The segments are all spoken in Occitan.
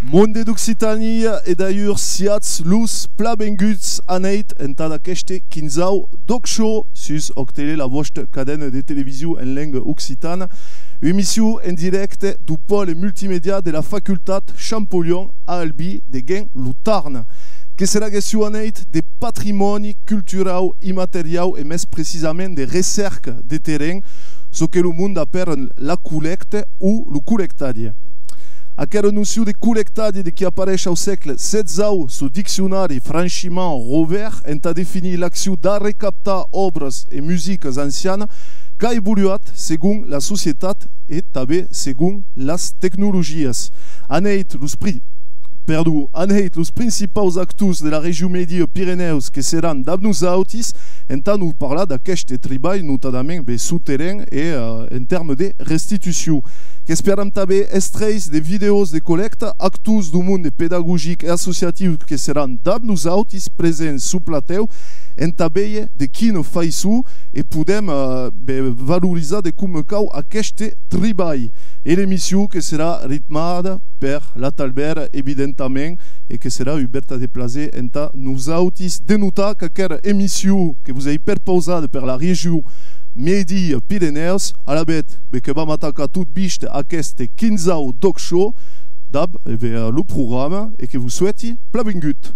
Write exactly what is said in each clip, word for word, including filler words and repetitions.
Monde d'Occitània e d'alhurs, siatz los plan venguts aneit entad aqueste quinzau d'Òc Show sus Òc Tele, la vòsta cadena de television en lenga occitana, emission en dirècte deu pòle multimèdia de la facultat Champollion a Albi, deguens lo Tarn. Que serà question aneit de patrimòni culturau immateriau e mès precisament de recèrca de terren, çò que lo monde apèran la collècta o lo collectatge. Aquera nocion de collectatge de qui apareish au sègle setzau suu diccionari Franchimand-Robert entà definir l'accion d'arrecaptar òbras e musicas ancianas qu'a evoluat segon la societat e tanben segon las tecnologias. Aneit los pri-, perdon, aneit los principaus actors de la region Mièdi-Pirenèus que seràn dab nosautis entà nos parlar d'aqueste tribalh, notadament, ben, suu terren e, eh, en tèrmes de restitucion. Qu'esperam tanben estrèits de vidèos de collècta, actors deu monde pedagogic e associatiu que seràn dab nosautis presents suu platèu entà véder de quina faiçon e podem, eh, ben, valorizar de coma cau aqueste tribalh. E l'emission que serà ritmada per l'Atalvèra, evidentament, e que serà ubèrta de plaser entà nosautis. De notar qu'aquera emission que vos ei perpausada per la region Mièdi-Pirenèus, alavetz, ben, que vam atacar tot viste aqueste quinzau d'Òc Show, dab, e ben, lo programa, e que vos suèti plan vengut.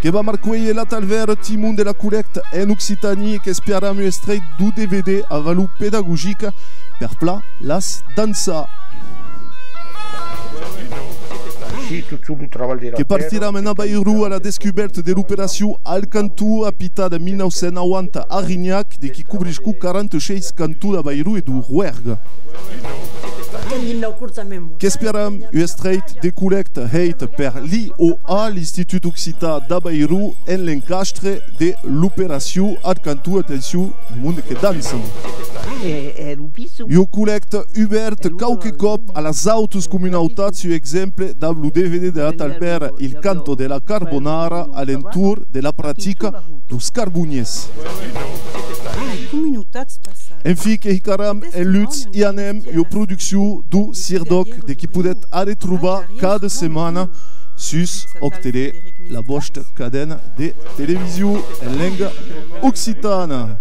Que vam arcuélher l'Atalvèra, timon de la collècta en Occitània, qu'espiaram un estrèit deu D V D a valor pedagogica per plan las dançar. Que partiram en Avairon a la descubèrta de l'operacion Alcantor, apitada en mila nau cents nauanta a Rinhac, de qui cobriscó quaranta-sheis cantons d'Avairon e deu Roergue. Qu'espiaram un estrèit de collècta hèit per l'I O A, l'Institut Occitan d'Avairon, en l'encastre de l'operacion Alcantor. Atencion, lo monde que dança. Ua collècta ubèrta quauque còp a las autas comunautats, un exemple dab lo D V D de l'Atalvèra, Il canto della carbonara, a l'entorn de la practica deus carboniers. Enfin, que hicaram en Lutz i anem, ua produccion deu CIRDÒC, de qui podetz arretrobar cada setmana sus Òc Tele, la vòsta cadena de television en lenga occitana.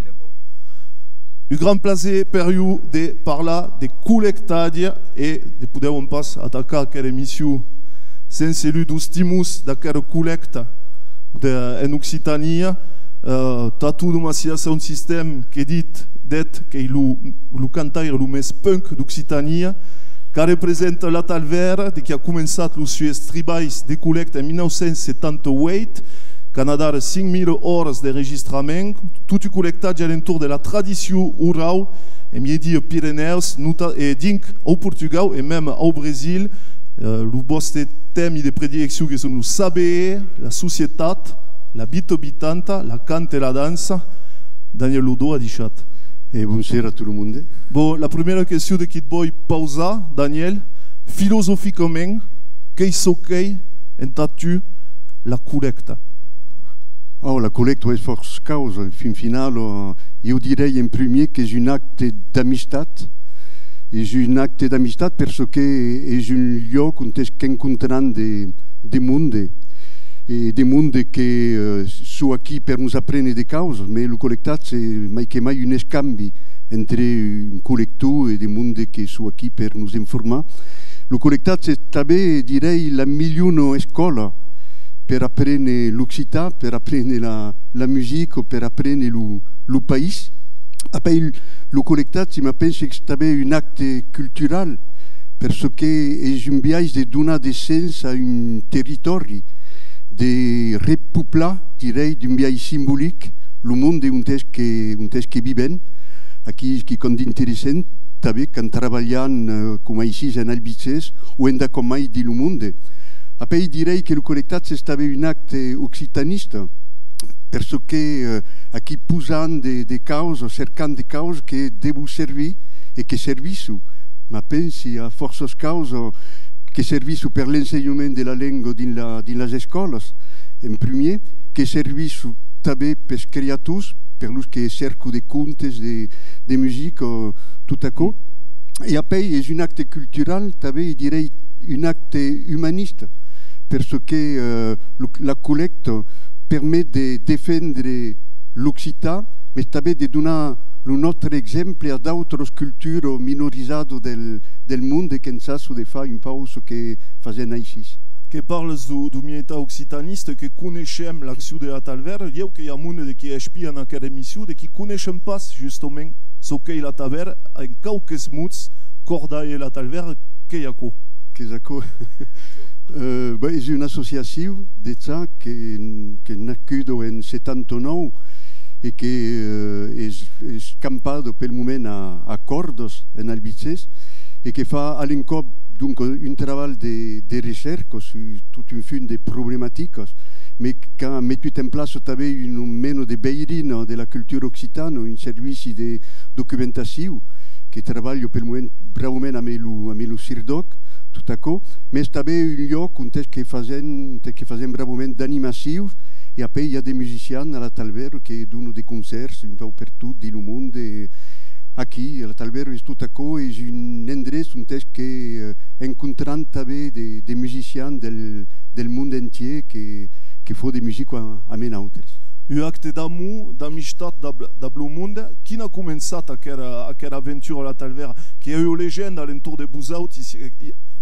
Un grand plaser per ieu de parlar de collectatge e de podèvan pas atacar aquera emission sense l'un deus timons d'aquera collècta de, en Occitània. Eh, Taton Macias a un sistèma que dit, det qu'ei lo, lo cantaire lo mès punk d'Occitània, qu'a representat l'Atalvèra, de qui a començat los sues tribalhs de collècta en mila nau cents setanta ueit, qu'a adara cinc mila oras d'enregistrament, tot un collectatge a l'entorn de la tradicion orau en Mièdi-Pirenèus, nota-, e dinc au Portugau e mème au Brasil. Eh, lo vòste tèmi de predileccion que son lo saber, la societat, la vita vitanta, la canta e la dança. Daniel Lodo adishatz. E bonser a tot lo monde. Bon, la primièra question de qui't voi pausar, Daniel, filosoficament, qu'ei çò qu'ei entà tu la collècta? Oh, la collècta es fòrça causas. Fin finala, eh, ieu dirèi en primièr qu'es un acte d'amistat. Es un acte d'amistat per çò que es un luòc ont es qu'encontram de, de monde. E de monde que, eh, son aquí per nos aprene de causas, mès lo collectatge es mai que mai un escambi entre un collector e de monde que son aquí per nos informar. Lo collectatge es tanben, dirèi, la milhona escòla per aprene l'occitan, per aprene la, la musica, per aprene lo, lo país. Apèi, lo collectatge, me pense qu'es tanben un acte cultural, per çò que es un biais de donar de sens a un territòri, de repoplar, dirèi, d'un biais simbolic, lo monde ont es que, ont es que vivèm. Aquí, quicòm d'interessant, tanben quand trabalhan, eh, coma aicí en Albigés o endacòm mai dins lo monde. Apèi dirèi que lo collectatge es tanben un acte occitanista, per çò que, eh, aquí posam de, de causas, cercam de causas que devon servir e que servisson. Mas pensi a fòrças causas que servisson per l'ensenhament de la lenga dins la, dins las escòlas, en primièr, que servisson tanben pels creators, per los que cercon de contes, de, de musica, tot aquò. E apèi es un acte cultural, tanben, e dirèi un acte umanista, per çò que, eh, lo, la collècta permet de defendre l'occitan, mas tanben de donar lo nòstre exemple a d'autras culturas minorizadas del, del monde, qu'ensajan de far un pauc çò que fasèm aicí. Que parles deu, deu militant occitanista, que coneishem l'accion de la Talvèrra, ieu que i a monde de qui espian aquera emission, de qui coneishen pas justament çò qu'ei la Talvèrra, en quauques mots, còrda e la Talvèrra, qu'ei aquò? Qu'es aquò? Eh, ben, es una associacion, dejà, que, qu'es nascuda en setanta nòu e que, eh, es, es campada pel moment a, a Còrdas, en Albigés, e que fa a l'encòp, donc, un trabalh de, de recèrca sus tot un fum de problematicas, mas qu'a metut en plaça tanben una mena de veirina de la cultura occitana, un servici de documentacion que trabalha pel moment bravament amb lo, amb lo CIRDOC, tot aquò, mas tanben un lòc ont es que fasèm, ont es que fasèm bravament d'animacions, e apèi i a de musicians a la Talvèrra que donan de concèrts un pauc pertot dins lo monde. Aquí, a la Talvèrra, es tot aquò, es un endrech ont es que, eh, encontram tanben de, de musicians del, del monde entièr que, que fan de musica a, amb nautres. Un acte d'amor, d'amistat dab, dab lo monde. Quin a començat aquera, aquera aventura a la Talvèrra? Que i a ua legenda a l'entorn de vosautis, eh,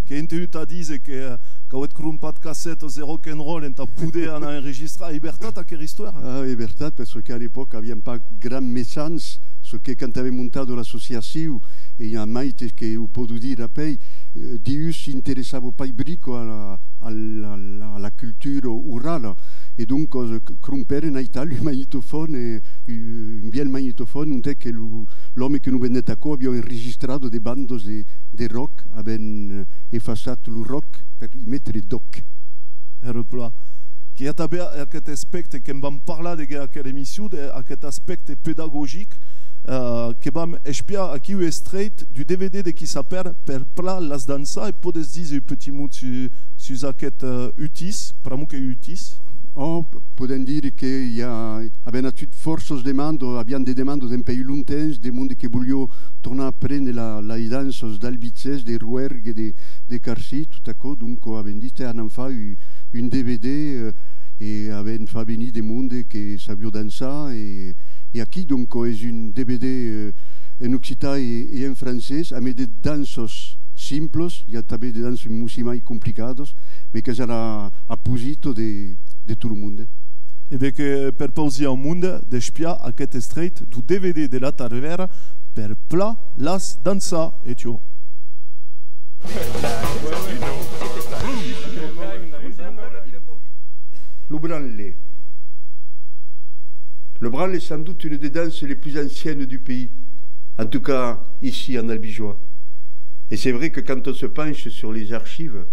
qu'èi entenut a díser que, eh, qu'avètz crompat cassetas de rock and roll entà poder anar enregistrar. Ei vertat aquera istòria? Ah, ei vertat, perque a l'epòca aviam pas grand mejans, çò que quand avèm montat l'associacion, e i a maites que o pòdon dire apèi, eh, dius s'interessava pas brica a la, a la, a la, a la cultura orala. E donc, eh, c-, crompèrem aital un magnetofòn, eh, un vièlh magnetofòn, onte que lo, l'òme que nos vendèt aquò aviá enregistrat de bandas de, de rock, avèm, eh, efaçat lo rock per i metre d'òc. Èra plan. Que i a tanben aqueth aspècte que'n vam parlar deguens aquera emission, de, aqueth aspècte pedagogic, eh, que vam espiar aquí un extrèit deu D V D de qui s'apèra Per plan las dançar, e pòdes díser un petit mot su-, sus aqueth, eh, utís, pr'amor qu'ei utís? Ò, p-, podèm dire que i a, avèm agut fòrças demandas, aviam de demandas dempuèi longtemps, de monde que voliá tornar aprene la, las danças d'Albigés, de Roergue, de, de Carcin, tot aquò, donc avèm dit, eh, anam far un, un D V D, eh, e avèm fach venir de monde que sabiá dançar, e, e aquí, donc, es un D V D, eh, en occitan e, e en francés, amb de danças simplas, i a tanben de danças un mocin mai complicadas, mas qu'es a la, a posita de, de tot lo monde. E ben que perpausi au monde d'espiar aqueth extrèit deu D V D de la Talvèrra, Per plan las dançar, e tu. Lo branle. Le branle est sans doute une des danses les plus anciennes du pays, en tout cas ici en Albigeois. Et c'est vrai que quand on se penche sur les archives,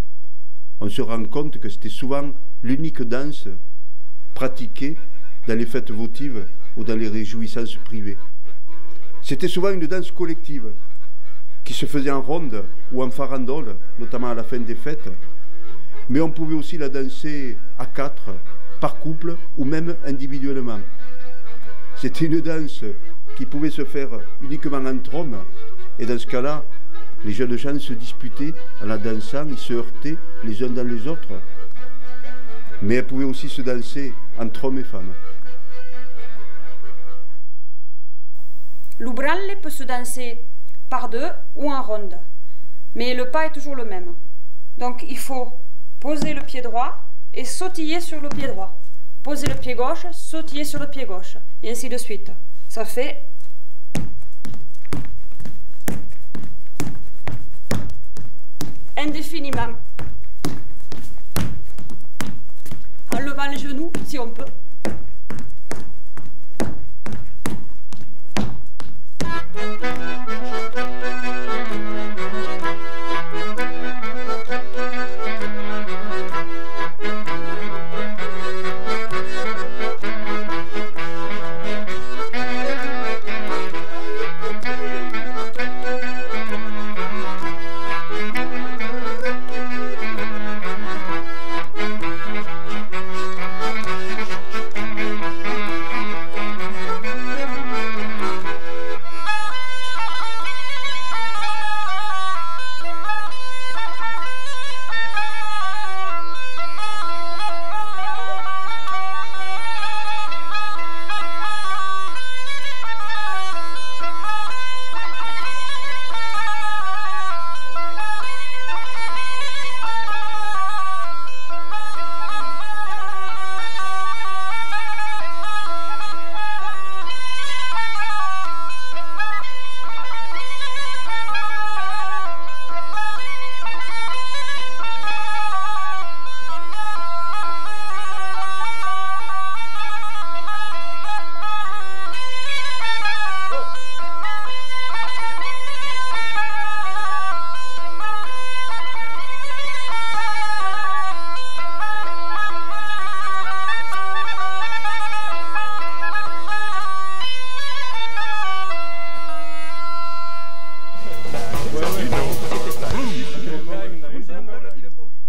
on se rend compte que c'était souvent l'unique danse pratiquée dans les fêtes votives ou dans les réjouissances privées. C'était souvent une danse collective qui se faisait en ronde ou en farandole, notamment à la fin des fêtes, mais on pouvait aussi la danser à quatre, par couple ou même individuellement. C'était une danse qui pouvait se faire uniquement entre hommes, et dans ce cas-là, les jeunes gens se disputaient en la dansant, ils se heurtaient les uns dans les autres. Mais elle pouvait aussi se danser entre hommes et femmes. Lo branle peut se danser par deux ou en ronde, mais le pas est toujours le même. Donc il faut poser le pied droit et sautiller sur le pied droit. Poser le pied gauche, sautiller sur le pied gauche, et ainsi de suite. Ça fait indéfiniment. En levant les genoux, si on peut.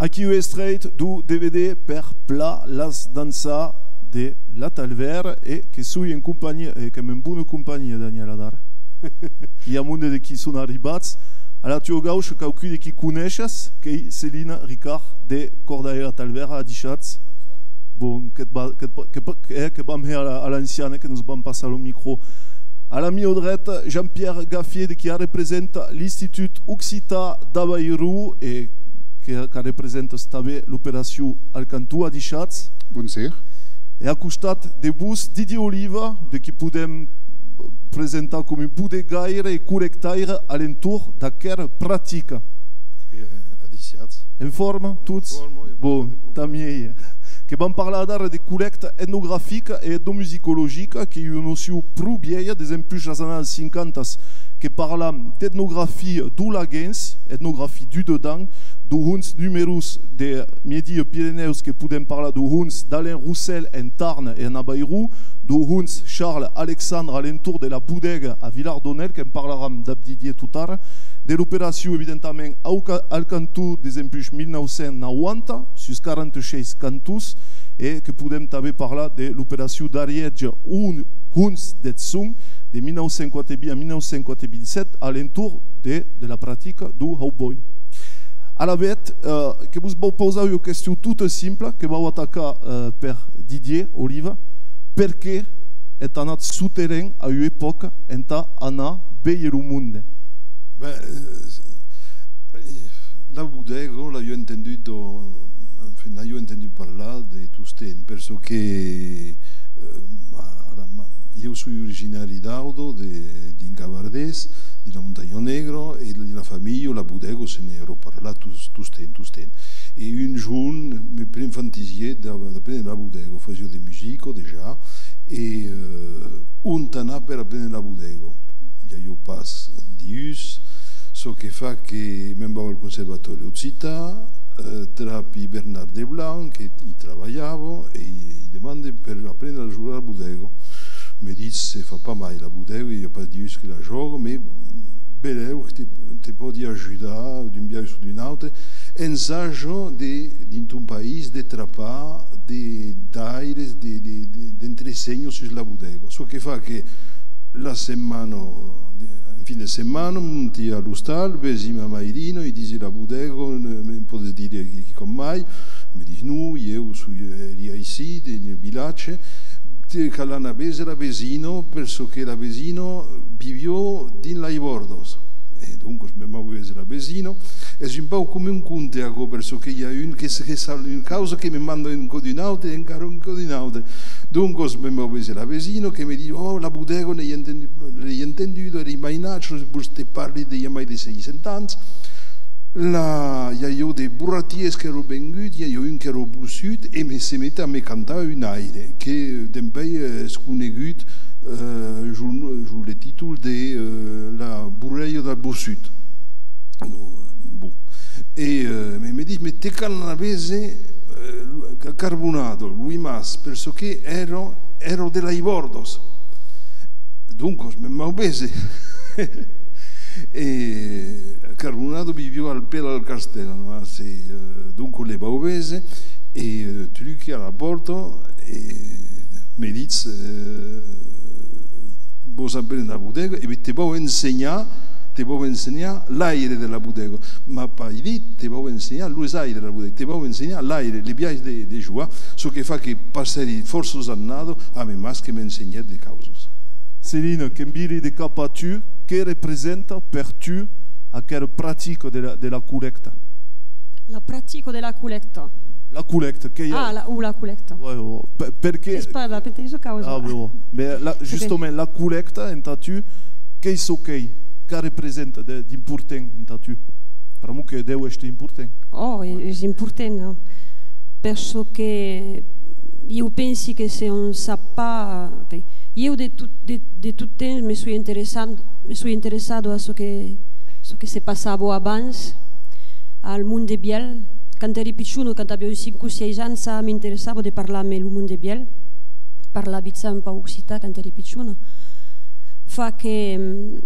Aquí un extrèit deu D V D per Plan las danças de la Talvera e que soi en companhia, e qu'èm en bona companhia, Daniel, adara. I a monde de qui son arribats. A la tua gaucha, quauqu'un de qui coneishas, qu'ei Celina Ricard de Cordaire la Talvera, adishatz. Bon, que va, que, que, eh, que vam hèr a la, a l'anciana, que nos vam passar lo micro. A la mia dreta, Jean-Pierre Gaffier, de qui arrepresenta l'Institut Occitan d'Avairon e que, qu'arrepresenta tanben l'operacion Al Cantó, adishatz. Bonser. E a costat de vos, Didier Oliva, de qui podem presentar com un bodegaire e collectaire a l'entorn d'aquera practica. Eh, adishatz. En forma, tots? En forma, i a pas de problèma. Bon, tant miei. Que vam parlar adara de collècta etnografica e etnomusicologica, qu'ei ua nocion pro vielha, desempuish las annadas cinquanta, que parlam d'etnografia deu laguens, etnografia deu dedans, deu hons numerós de Mièdi Pirenèus, que podem parlar deu hons d'Alain Roussel en Tarn e en Avairon, deu hons Charles Alexandre a l'entorn de la bodega a Vilardonèl, que'n parlaram dab Didier totara, de l'operacion, evidentament, Al Ca-, Al Cantó desempuish mil nau cents nauanta, sus quaranta-sheis cantons, e que podem tanben parlar de l'operacion d'Arièja, un hons deth son, de mil nau cents quate-vinti a mil nau cents quate-vinti-sèt, a l'entorn de, de la practica deu haubòi. Alavetz, eh, que vos vau pausar ua question tota simpla, que vau atacar, eh, per Didier Oliva. Perqué ètz anat suu terren a ua epòca entà anar véder lo monde? Ben, eh, la bodega, l'aviá entendut, enfin, n'aviá entendut parlar de tostemps, per çò que, eh, a, a la, ma-, ieu soi originari d'Audo, de, dins Cavardés, dins la Montanha Negra, e dins la familha, la bodega, se n'èra parlat tos-, tostemps, tostemps. E un jorn me pren fantasiá d'a-, d'aprene la bodega, fasiá de musica dejà, e, eh, ont anar per aprene la bodega? I aviá pas dius, çò que fa que me'n vau al Conservatòri Occitan, eh, trapi Bernard Deblanc, que i trabalhava, e i, i demande per aprene a jogar a la bodega. Me ditz, se fa pas mai la bodega, i a pas dius que la jòga, mès belèu que te, te pòdi ajudar d'un biais o d'un autre. Ensaja de, dins ton país, de trapar de, d'aires, de, de, de, d'entresenhas sus la bodega. Çò que fa que la setmana, en fin de setmana, monti a l'ostal, vesi ma mairina, i disi: «La bodega, ne, me pòdes dire quicòm mai?» Me ditz: «Non, ieu soi, èri aicí, de, del vilatge.» Te cal anar véser la vesina, per çò que la vesina viviá dins las bòrdas. E doncas me'n vau véser la vesina. Es un pauc coma un conte, aquò, per çò que i a un que, que sap una causa, que me manda un còp d'un autre, e encara un còp d'un autre. Doncas me'n vau véser la vesina, que me ditz: «Oh, la bodega, l'èi entendu-, l'èi entenduda, èri mainatge, vos te parli de i a mai de seis cents ans.» La, i aviá de borratièrs qu'èran venguts, i aviá un qu'èra bossut, e me, se met a me cantar un aire, que dempuèi es conegut, eh, jo, jo le títol de, eh, la borrèia del bossut. Bon. E, eh, me, me ditz: «Mès te cal anar véser, eh, Carbonado, Louis Mas, per çò que èra, èra de las bòrdas.» Doncas me'n vau véser. E Carbonado viviá al pè del castèl, non? Se, eh, doncas le vau véser, e, eh, truqui a la pòrta, e me ditz: «Eh, vòs aprene la bodega? E ben, te vau ensenhar, te vau ensenhar l'aire de la bodega.» M'a pas dit: «Te vau ensenhar los aires de la bodega.» Te vau ensenhar l'aire, le biais de, de jogar, çò que fa que passèri fòrças annadas, a me mas que m'ensenhèt de causas. Celina, que'm viri de cap a tu, qué representa per tu aquera practica de la, de la collècta? La practica de la collècta. La collècta, qu'ei... Ah, la, o la collècta. Ouais, ouais. Per, perqué? Es pas la meteissa causa. Ah, ouais, ouais. Mès la, justament, la collècta, entà tu, qu'ei çò qu'ei? Qué representa de, d'important entà tu? Pr'amor que deu èster important. Oh, e-, es important, non? Per çò que ieu pensi que se òm sap pas, que ieu de tot, de, de tot temps me soi interessat, me soi interessada a çò que, çò que se passava abans, al monde vièlh. Quand èri pichona, quand aviái cinc o sièis ans, ja m'interessava de parlar amb lo monde vièlh, parlavi ja un pauc occitan quand èri pichona. Fa que, mm,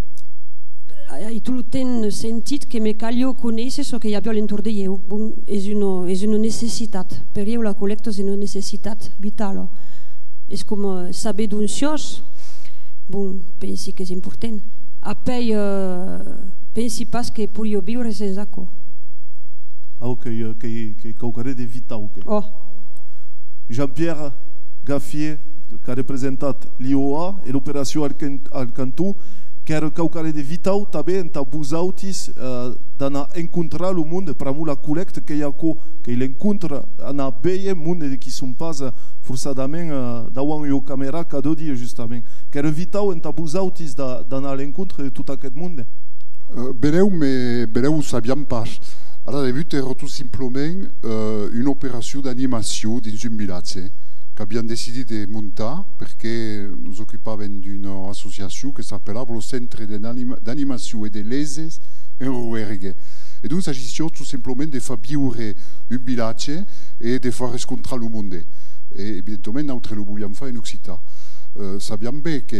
Ai tot lo temps sentit que me caliá conéisser çò que i aviá a l'entorn de ieu. Bon, es una, es una necessitat. Per ieu, la collècta es una necessitat vitala. Es coma, eh, saber d'ont siás. Bon, pensi qu'es important. Apèi, eh, pensi pas que poiriá viure sens aquò. Au, qu'ei, qu'ei, qu'ei quauquarren de vitau, que. Oh. Jean-Pierre Gaffier, qu'a representat l'I O A e l'operacion Alcan-, Alcantou, qu'èra quauquarren de vitau tanben entà vosautis, eh, d'anar encontrar lo monde, pr'amor la collècta qu'ei aquò, qu'ei l'encontre, anar véder monde de qui son pas, eh, forçadament, eh, dauant ua camèra cada dia, justament. Qu'èra vitau entà vosautis d'a-, d'anar a l'encontre de tot aqueth monde. Eh, benlèu, me, benlèu o sabiam pas. A la debuta èra tot simplament, eh, una operacion d'animacion dins un vilatge qu'aviam decidit de montar perque nos ocupàvem d'una associacion que s'apelava lo Centre de n'anima-, d'Animacion e de Leses en Roergue. E donc s'agissiá tot simplament de far viure un vilatge e de far rescontrar lo monde. E evidentament, nautres lo voliam far en occitan. Eh, sabiam ben que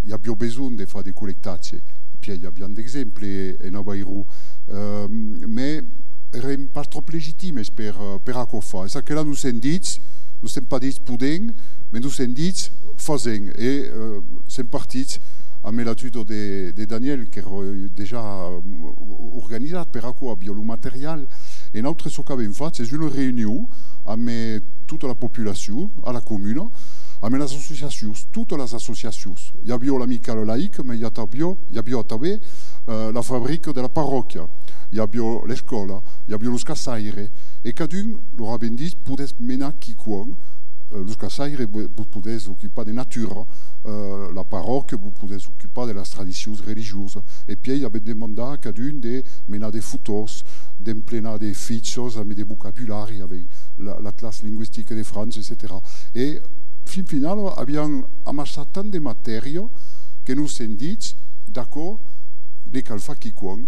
i aviá besonh de far de collectatge, e pièi i aviam d'exemples en Avairon, eh, mès èrem pas tròp legitimes per, per aquò far. Es aquela nos sèm dits, nos sèm pas dits podèm, mès nos sèm dits fasèm, e, eh, sèm partits amb l'ajuda de, de Daniel, qu'èra dejà, mm, o-, organizat per aquò, aviá lo material, e nautres çò qu'avèm fach es una reünion amb, eh, tota la populacion, a la comuna, amb las associacions, totas las associacions. I aviá l'Amicale Laïque, mès i aviá, i aviá tanben, eh, la fabrica de la parròquia, i aviá l'escòla, i aviá los caçaires, e cadun lor avèm dit: podètz menar quicòm, eh, los caçaires, vo-, vos podètz ocupar de natura, eh, la parròquia, vos podètz ocupar de las tradicions religiosas. E pièi avèm demandat a cadun de menar de fotòs, d'emplenar de fichas amb de vocabulari, avèm la, l'Atlas lingüistic de França, etcetèra. E fin finala, aviam amassat tant de matèria que nos sèm dits: d'acòrd, ne cal far quicòm.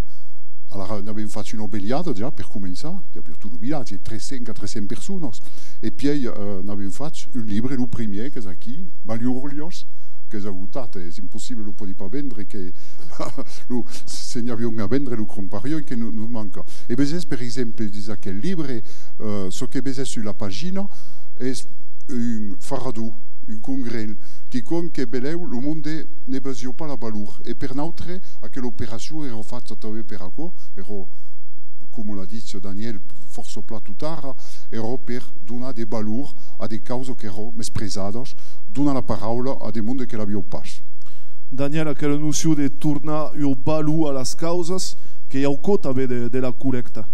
Alara n'avèm fach una velhada ja per començar, i aviá tot lo vilatge, tres cents, quatre cents personas. E pièi, eh, n'avèm fach un libre, lo primièr, qu'es aquí, Balhorlhas, qu'es agotat, es impossible, lo pòdi pas vendre, que lo, se n'i aviá un a vendre, lo crompariá, que no-, nos manca. E vesètz, per exemple, dins aquel libre, eh, çò que vesètz sus la pagina es un farador, un congrèl, quicòm que benlèu lo monde ne vesiá pas la valor. E per nautres, aquela operacion èra facha tanben per aquò, èra, coma l'a dit Daniel, fòrça plan tot ara, èra per donar de valor a de causas qu'èran mespresadas, donar la paraula a de monde que l'aviá pas. Daniel, aquela nocion de tornar ua valor a las causas, qu'ei aquò tanben de, de la collècta.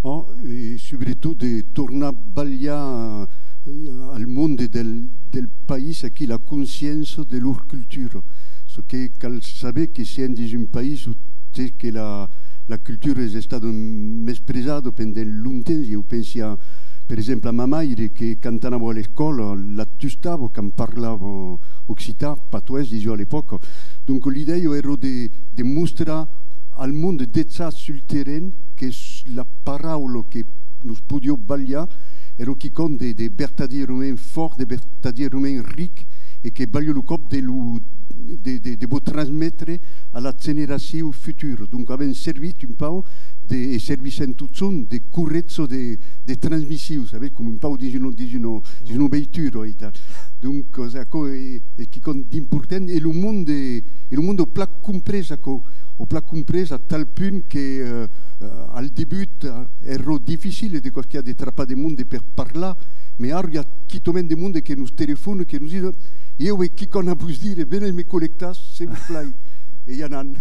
Oh, e subretot de tornar balhar, eh, al monde del, del país aquí la consciéncia de lor cultura. Çò que cal saber que sèm dins un país ont que la, la cultura es estada mespresada pendent longtemps. Ieu pensi a, per exemple, a ma maire que, quand anava a l'escòla, la tustava quand parlava occitan, patoès, disiá a l'epòca. Donc l'idèia èra de, de mostrar al monde dejà sul terren que s-, la paraula que nos podiá balhar èra quicòm de, de vertadièrament fòrt, de vertadièrament ric, e que valiá lo còp de lo, de, de, de vos transmetre a la generacion futura. Donc avèm servit un pauc de, e servissèm totjorn de corretja de, de transmission, sabètz, coma un pauc dins una, dins una, dins una veitura e tal. Donc, eh, aquò es, es quicòm d'important, e lo monde, e lo monde a plan comprés aquò, a plan comprés a tal punt que, eh, eh, al debut, eh, èra dificil de qualqu'un de trapar de monde per parlar, mès ara i a quitament de monde que nos telefòna, que nos dison: ieu ai quicòm a vos dire, venètz me collectar, se vos plai. E i anam.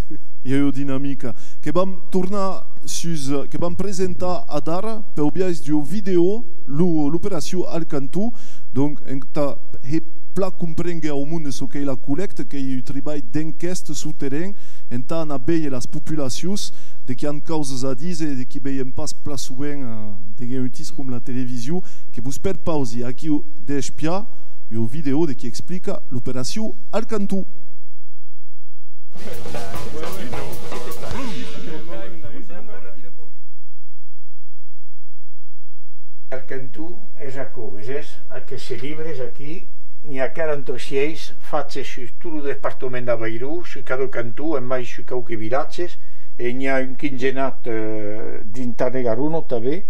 I a ua dinamica. Que vam tornar sus, que vam presentar adara, peu biais d'ua vidèo, lo, l'operacion Alcantou. Donc, entà hèr plan comprénguer au monde çò qu'ei la collècta, qu'ei un tribalh d'enquèsta suu terren, entà anar véder las populacions, de qui an causas a díser, de qui veiem pas plan sovent, eh, deguens utís com la television, que vos perpausi aquiu d'espiar ua vidèo de qui explica l'operacion Alcantou. Alcantou es aquò, vesètz, aqueles libres aquí, N'i a quaranta-sièis faches sus tot lo departament d'Avairon, sus cada canton, e mai sus quauques vilatges, e n'i a un quinzenat, eh, dins Tarn e Garona tanben.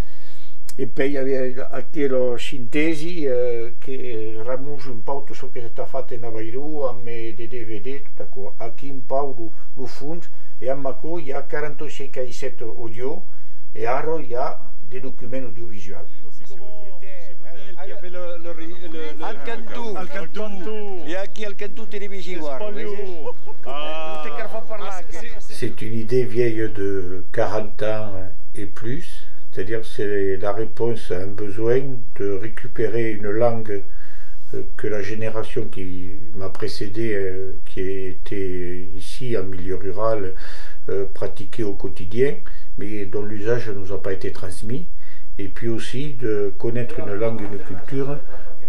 E pèi i aviá aquela sintèsi, eh, que ramosa un pauc tot çò que s'està fach en Avairon, amb de D V D, tot aquò. Aquí un pauc lo, lo fons, e amb aquò i a quaranta-sièis caissètas àudio, e ara i a de documents audiovisuals. Al canton. Al canton. E aquí al canton television, ara, veses? Ah. C'est une idée vieille de quarante ans et plus, c'est-à-dire c'est la réponse à un besoin de récupérer une langue, euh, que la génération qui m'a précédé, euh, qui était ici en milieu rural, euh, pratiquait au quotidien, mais dont l'usage ne nous a pas été transmis, et puis aussi de connaître une langue, une culture,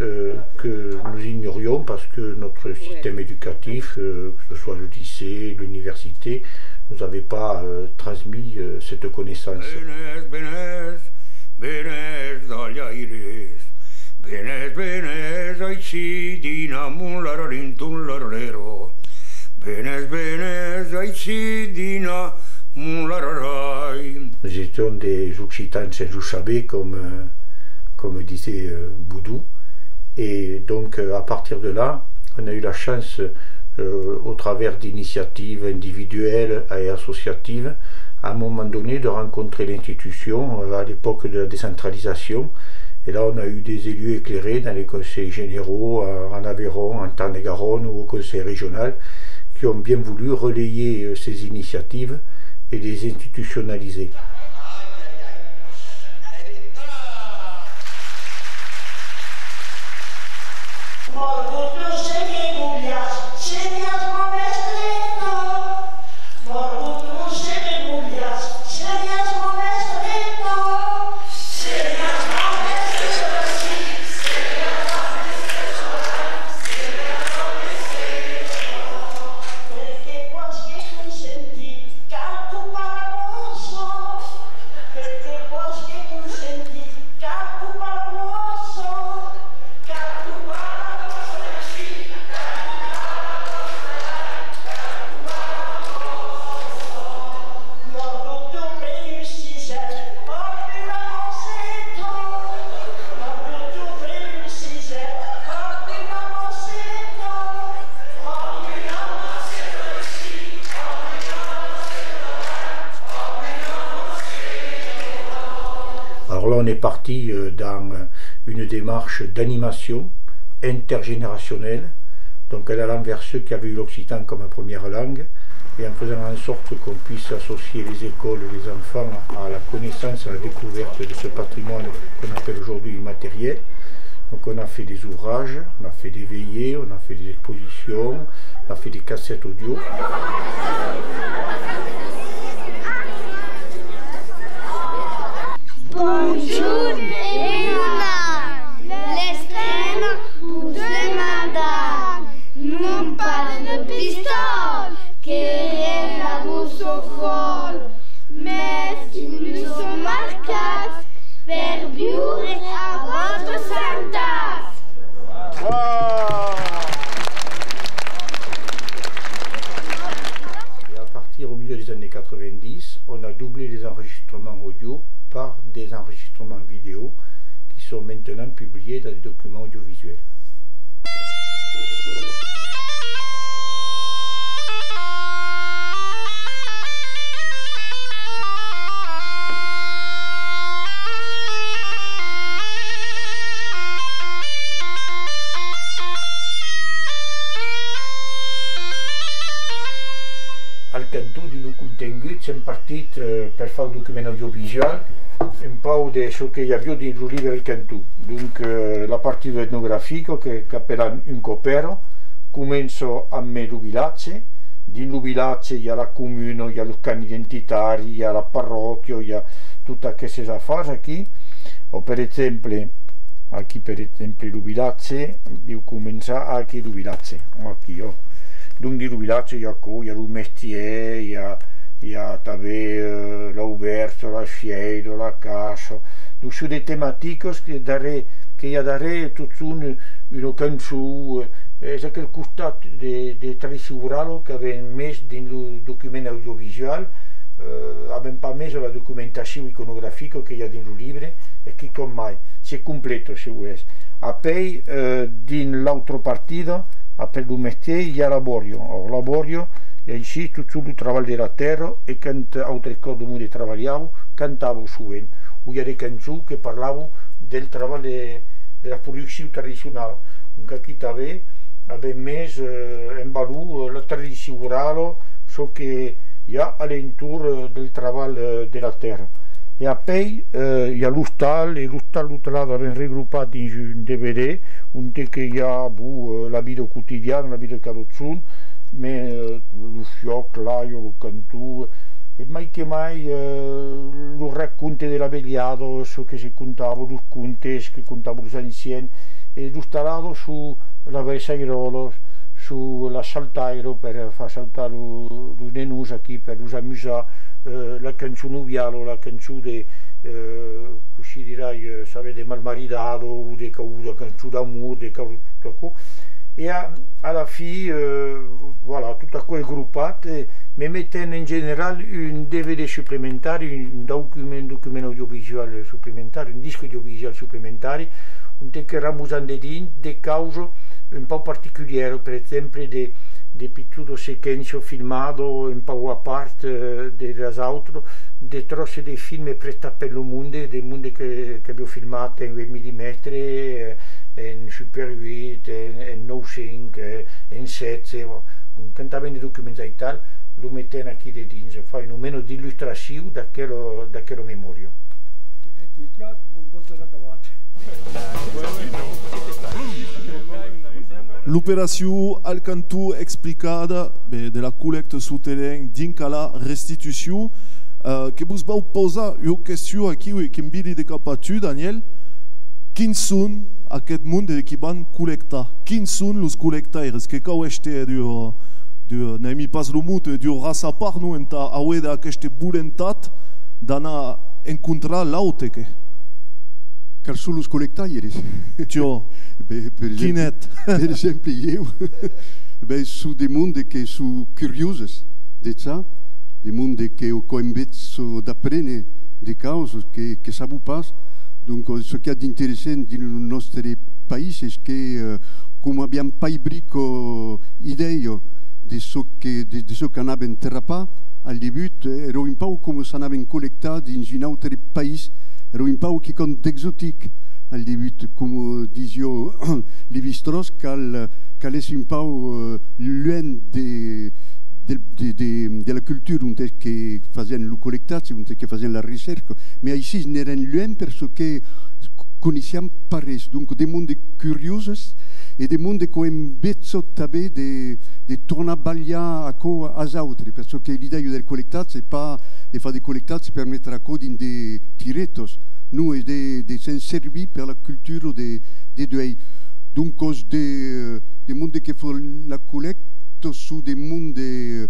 euh, que nous ignorions parce que notre système éducatif, euh, que ce soit le lycée, l'université, nous avait pas, euh, transmis, euh, cette connaissance. Venètz, venètz, venètz, dalhaires, venètz, venètz aicí, dinar, mon lararin, ton lararero. Venètz, venètz aicí, dinar, mon lararai. Nous étions des Occitans sans le saber, comme, euh, comme disait, euh, Boudou. Et donc, euh, à partir de là, on a eu la chance, euh, au travers d'initiatives individuelles et associatives, à un moment donné, de rencontrer l'institution, euh, à l'époque de la décentralisation. Et là, on a eu des élus éclairés dans les conseils généraux, euh, en Aveyron, en Tarn-et-Garonne ou au conseil régional, qui ont bien voulu relayer, euh, ces initiatives et les institutionnaliser. Alors là, on est parti, euh, dans, euh, une démarche d'animation intergénérationnelle, donc en allant vers ceux qui avaient eu l'occitan comme première langue, et en faisant en sorte qu'on puisse associer les écoles et les enfants à la connaissance, à la découverte de ce patrimoine qu'on appelle aujourd'hui immatériel. Donc on a fait des ouvrages, on a fait des veillées, on a fait des expositions, on a fait des cassettes audio. Bonjorn e bona! L'estrena vos demanda, non pas de pistòl, que en la vos fòl, mes que nous som marcats per viure a vòstres santats. Et à partir au milieu des années quatre-vingt-dix, on a doublé les enregistrements audio par des enregistrements vidéo qui sont maintenant publiés dans des documents audiovisuels. Al canton, dins lo contengut, sèm partits, eh, per far lo document audiovisual, un pauc de çò que i aviá dins lo libre del canton. Donc, eh, la partida etnografica que, qu'apèlan Un còp èra, comença amb lo vilatge. Dins lo vilatge i a la comuna, i a lo carnet identitari, i a la parròquia, i a totes aquestes afars aquí. O per exemple, aquí per exemple lo vilatge, deu començar aquí lo vilatge, aquí, ò. Donc dins lo vilatge i a aquò, i a lo mestièr, i a, i a tanben, eh, l'aubèrja, la fièira, la caça. Donc son de tematicas que darrèr Que i a darrèr totjorn una cançon, eh, es aquel costat de, de tradicion orala qu'avèm mes dins lo document audiovisual, eh, avèm pas mes la documentacion iconografica que i a dins lo libre, es quicòm mai, se completa, se volètz. Apèi, eh, dins l'autra partida, après lo mestièr, i a la bòria. Or, la bòria, e aicí, totjorn lo trabalh de la tèrra, e quand autres còps lo monde trabalhavan, cantavan sovent, o i a de cançons que parlavan del trabalh de, de la produccion tradicionala. Donc aquí tanben avèm mes, eh, en valor, eh, la tradicion orala, çò que i a a l'entorn, eh, del trabalh, eh, de la tèrra. E apèi, eh, i a l'ostal, e l'ostal lo trabalh avèm regrupat dins un D V D, onte que i a, bon, eh, la vida quotidiana, la vida cada jorn, mès, eh, lo fuòc, l'aiga, lo canton, e mai que mai, eh, lo raconte de la velhada, çò que se contava, los contes que contavan los ancians, e l'ostalada sus las versairolas, sus las saltairas per far sautar lo, los nenons aquí, per los amusar, eh, la cançon noviala, la cançon de, eh, cossí dirai, eh, sabètz, de malmaridada o de cau-, la cançon d'amor, de causas, tot aquò. E a, a la fin, eh, voilà, tot aquò es gropat, eh, me metèm en general un D V D suplementari, un document, document audiovisual suplementari, un disc audiovisual suplementari, onte que ramosam dedins de causas un pauc particulièras, per exemple, de, de pichonas sequéncias filmadas un pauc a part, eh, de las autras, de tròces de films prestats per lo monde, de monde que, qu'aviá filmat en uèch millimètres, eh, en Super uèch, en, en nòu cinc, eh, en setze, bon, quand avèm de documents aital, lo metèm aquí dedins, fa una mena d'illustracion d'aquela, d'aquela memòria. E aquí, clac, mon còp es acabat. L'operacion Al Canton explicada, ben, de la collècta sul terren dinc a la restitucion. Eh, que vos vau pausar ua question aquiu e que'm viri de cap a tu, Daniel. Quins son aqueth monde qui van collectar? Quins son los collectaires? Que cau èster, eh, d'ua, d'ua, n'aimi pas lo mot, eh, d'ua raça a part, non? Entà auer d'aqueste volentat d'anar encontrar l'aute, que. Quals son los collectaires? Tiò, ben, per exemple, quin ètz? Per exemple, ieu, ben, son de monde que son curioses de ça, de monde que, qu'an enveja d'aprene de causas que, que sabon pas. Donc, eh, çò qu'i a d'interessant dins lo nòstre país es que, eh, coma aviam pas brica idèia de çò que, de, de çò qu'anàvem trapar al debut, eh, èra un pauc coma s'anàvem collectar dins un autre país, èra un pauc quicòm d'exotic al debut, coma disiá Lévi-Strauss, cal, cal èsser un pauc, eh, luènh de, de, de, de, de la cultura onte que fasiam lo collectatge, onte que fasiam la recèrca. Mès aicí n'èrem luènh per çò que coneissiam pas res. Donc, de monde curioses e de monde qu'an enveja tanben de, de tornar balhar aquò as autres, per çò que l'idèia del collectatge es pas de far de collectatge per metre aquò dins de tiretas, non, es de, de se'n servir per la cultura de, de duèi. Doncas, de, de monde que fan la collècta son de monde de,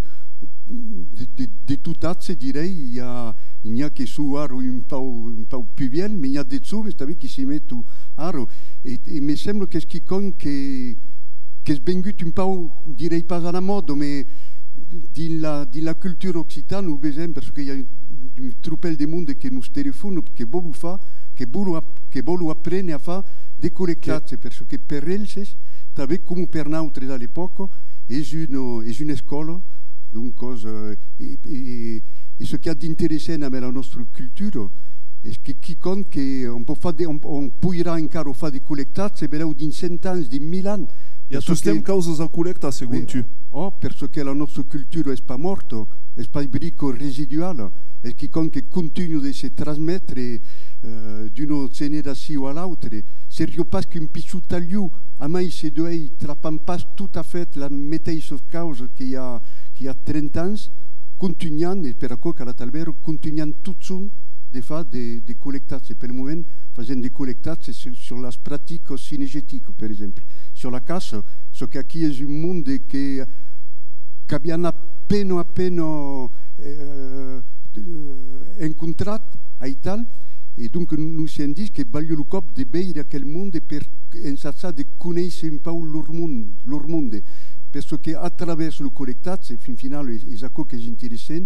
de, de tot atge, dirèi. I a, n'i a que son ara un pauc, un pauc pus vièlhs, mès n'i a de joves tanben qui se meton ara. E, e me sembla qu'es quicòm que, qu'es vengut un pauc, dirèi pas a la mòda, mès dins la, dins la cultura occitana, o vesèm, perque i a un, un tropèl de monde que nos telefòna, que vòlon far, que vòlon ap-, que vòlon aprene a far de collectatge, perque per elses, tanben coma per nautres a l'epòca, es una, es una escòla, doncas, eh, e, e, e çò qu'i a d'interessant amb la nòstra cultura es que quicòm que on pòt far de, on, on poirà encara far de collectatge, belèu dins cent ans, dins mil ans. I a tostemps causas a collectar, segon tu? Ò, per çò que la nòstra cultura es pas mòrta, es pas brica residuala, es quicòm que contunha de se transmetre, eh, d'una generacion a l'autra. Seriá pas qu'un pichon talhon, amai se duèi trapam pas tot a fèt las meteissas causas que i a, que i a trenta ans, contunham, e per aquò cal atalbèra, contunham totjorn de far de, de collectatge. Pel moment, fasèm de collectatge sur, sur las practicas cinegeticas, per exemple. Sur la caça, çò qu'aquí es un monde que, qu'aviam a pena, a pena, eh, encontrat, aital, E donc nos siam dich que valiá lo còp de veire aquel monde per ensajar de conéisser un pauc lor mon-, lor monde, per çò que a travèrs lo collectatge, fin finala, es, es aquò qu'es interessant,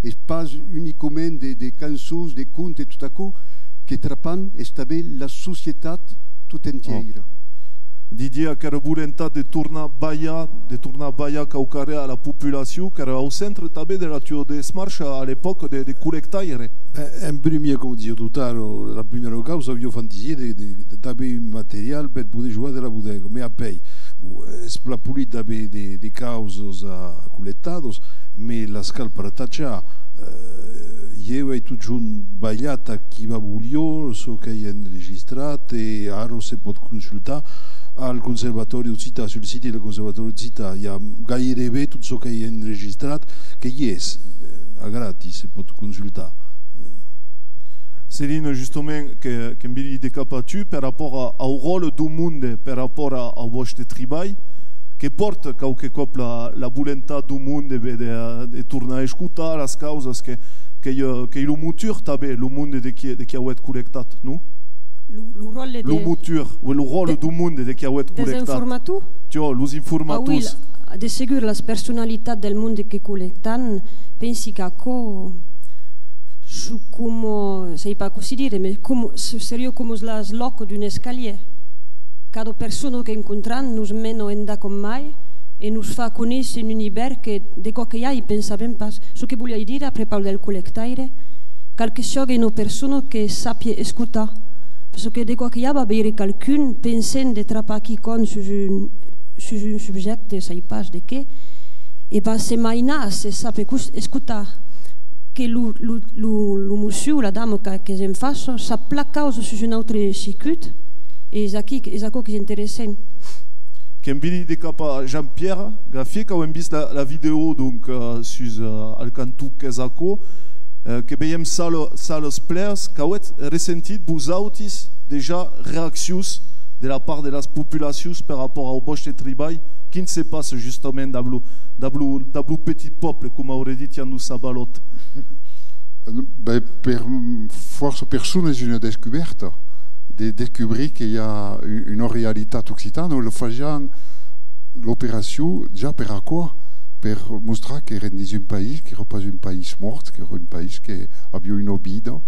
es pas unicament de, de cançons, de contes, tot aquò, que trapam es tanben la societat tot entièira. Didier, aquera volentat de tornar balhar, de tornar balhar quauquarren a la populacion, qu'èra au centre tanben de la tua desmarcha a l'epòca de, de collectaire. Ben, en primièr, coma disiá tot ara, la primièra causa, aviá fantasiat de, de, de, d'aver un material per poder jogar de la bodega, mès apèi, bon, es plan polit d'aver de, de causas a, a collectadas, mès las cal partatjar. Eh, ieu ai totjorn balhat a qui va voliá çò qu'ai enregistrat e ara se pòt consultar al Conservatòri Occitan, sul siti del Conservatòri Occitan. I a gaireben tot çò qu'ai enregistrat que i es, eh, a gratis, se pòt consultar. Celine, justament, que, que m'enviri de cap a tu per rapòrt a, au ròtle deu monde, per rapòrt a, au vòste tribalh, que pòrta quauque còp la, la volentat deu monde de, de, de tornar escotar las causas, que, qu'ei, eh, qu'ei lo motor tanben, lo monde de qui, de qui auetz collectat, non? Lo, lo ròtle de... Lo motor, oui, lo ròtle de, deu monde de qui auetz collectat. Dels informators? Tiò, los informators. Ah oui, la, de segur, las personalitats del monde que collectam, pensi qu'aquò, son coma, sai pas cossí dire, mès coma, se-, seriá coma las lòcas d'un escalièr. Cada persona qu'encontram nos mena endacòm mai e nos fa conéisser un univèrs que, de còps que i ai, pensàvem pas. Çò que voliái dire a prepaus del collectaire, cal que siague una persona que sàpia escotar. Perçò que de còps que i a, va veire qualqu'un, pensent de trapar quicòm sus un, sus un subjècte, sai pas de qué, e va se mainar se sap escu-, escotar. Que lo, lo, lo, lo mossur, la dama que, qu'es en faça, sap plan causa sus un autre circuit, e es aquí, es aquò qu'es interessant. Qu'enviri de cap a Jean-Pierre Gaffier, qu'avem vist la, la vidèo, donc, eh, sus, eh, Al Canton qu'es aquò, eh, que veiem sala, salas plenas, qu'avètz ressentit, vosautis, dejà reaccions de la part de las populacions per rapòrt au vòste tribalh? Quin se passa justament dab lo, dab lo, dab lo petit pòble, coma auriá dit Yanus Sabalot? Ben, per fòrça personas es una descubèrta de descobrir que i a u-, una realitat occitana. Lo fasiam l'operacion ja per aquò, per mostrar qu'èrem dins un país, qu'èra pas un país mòrt, qu'èra un país que aviá una vida.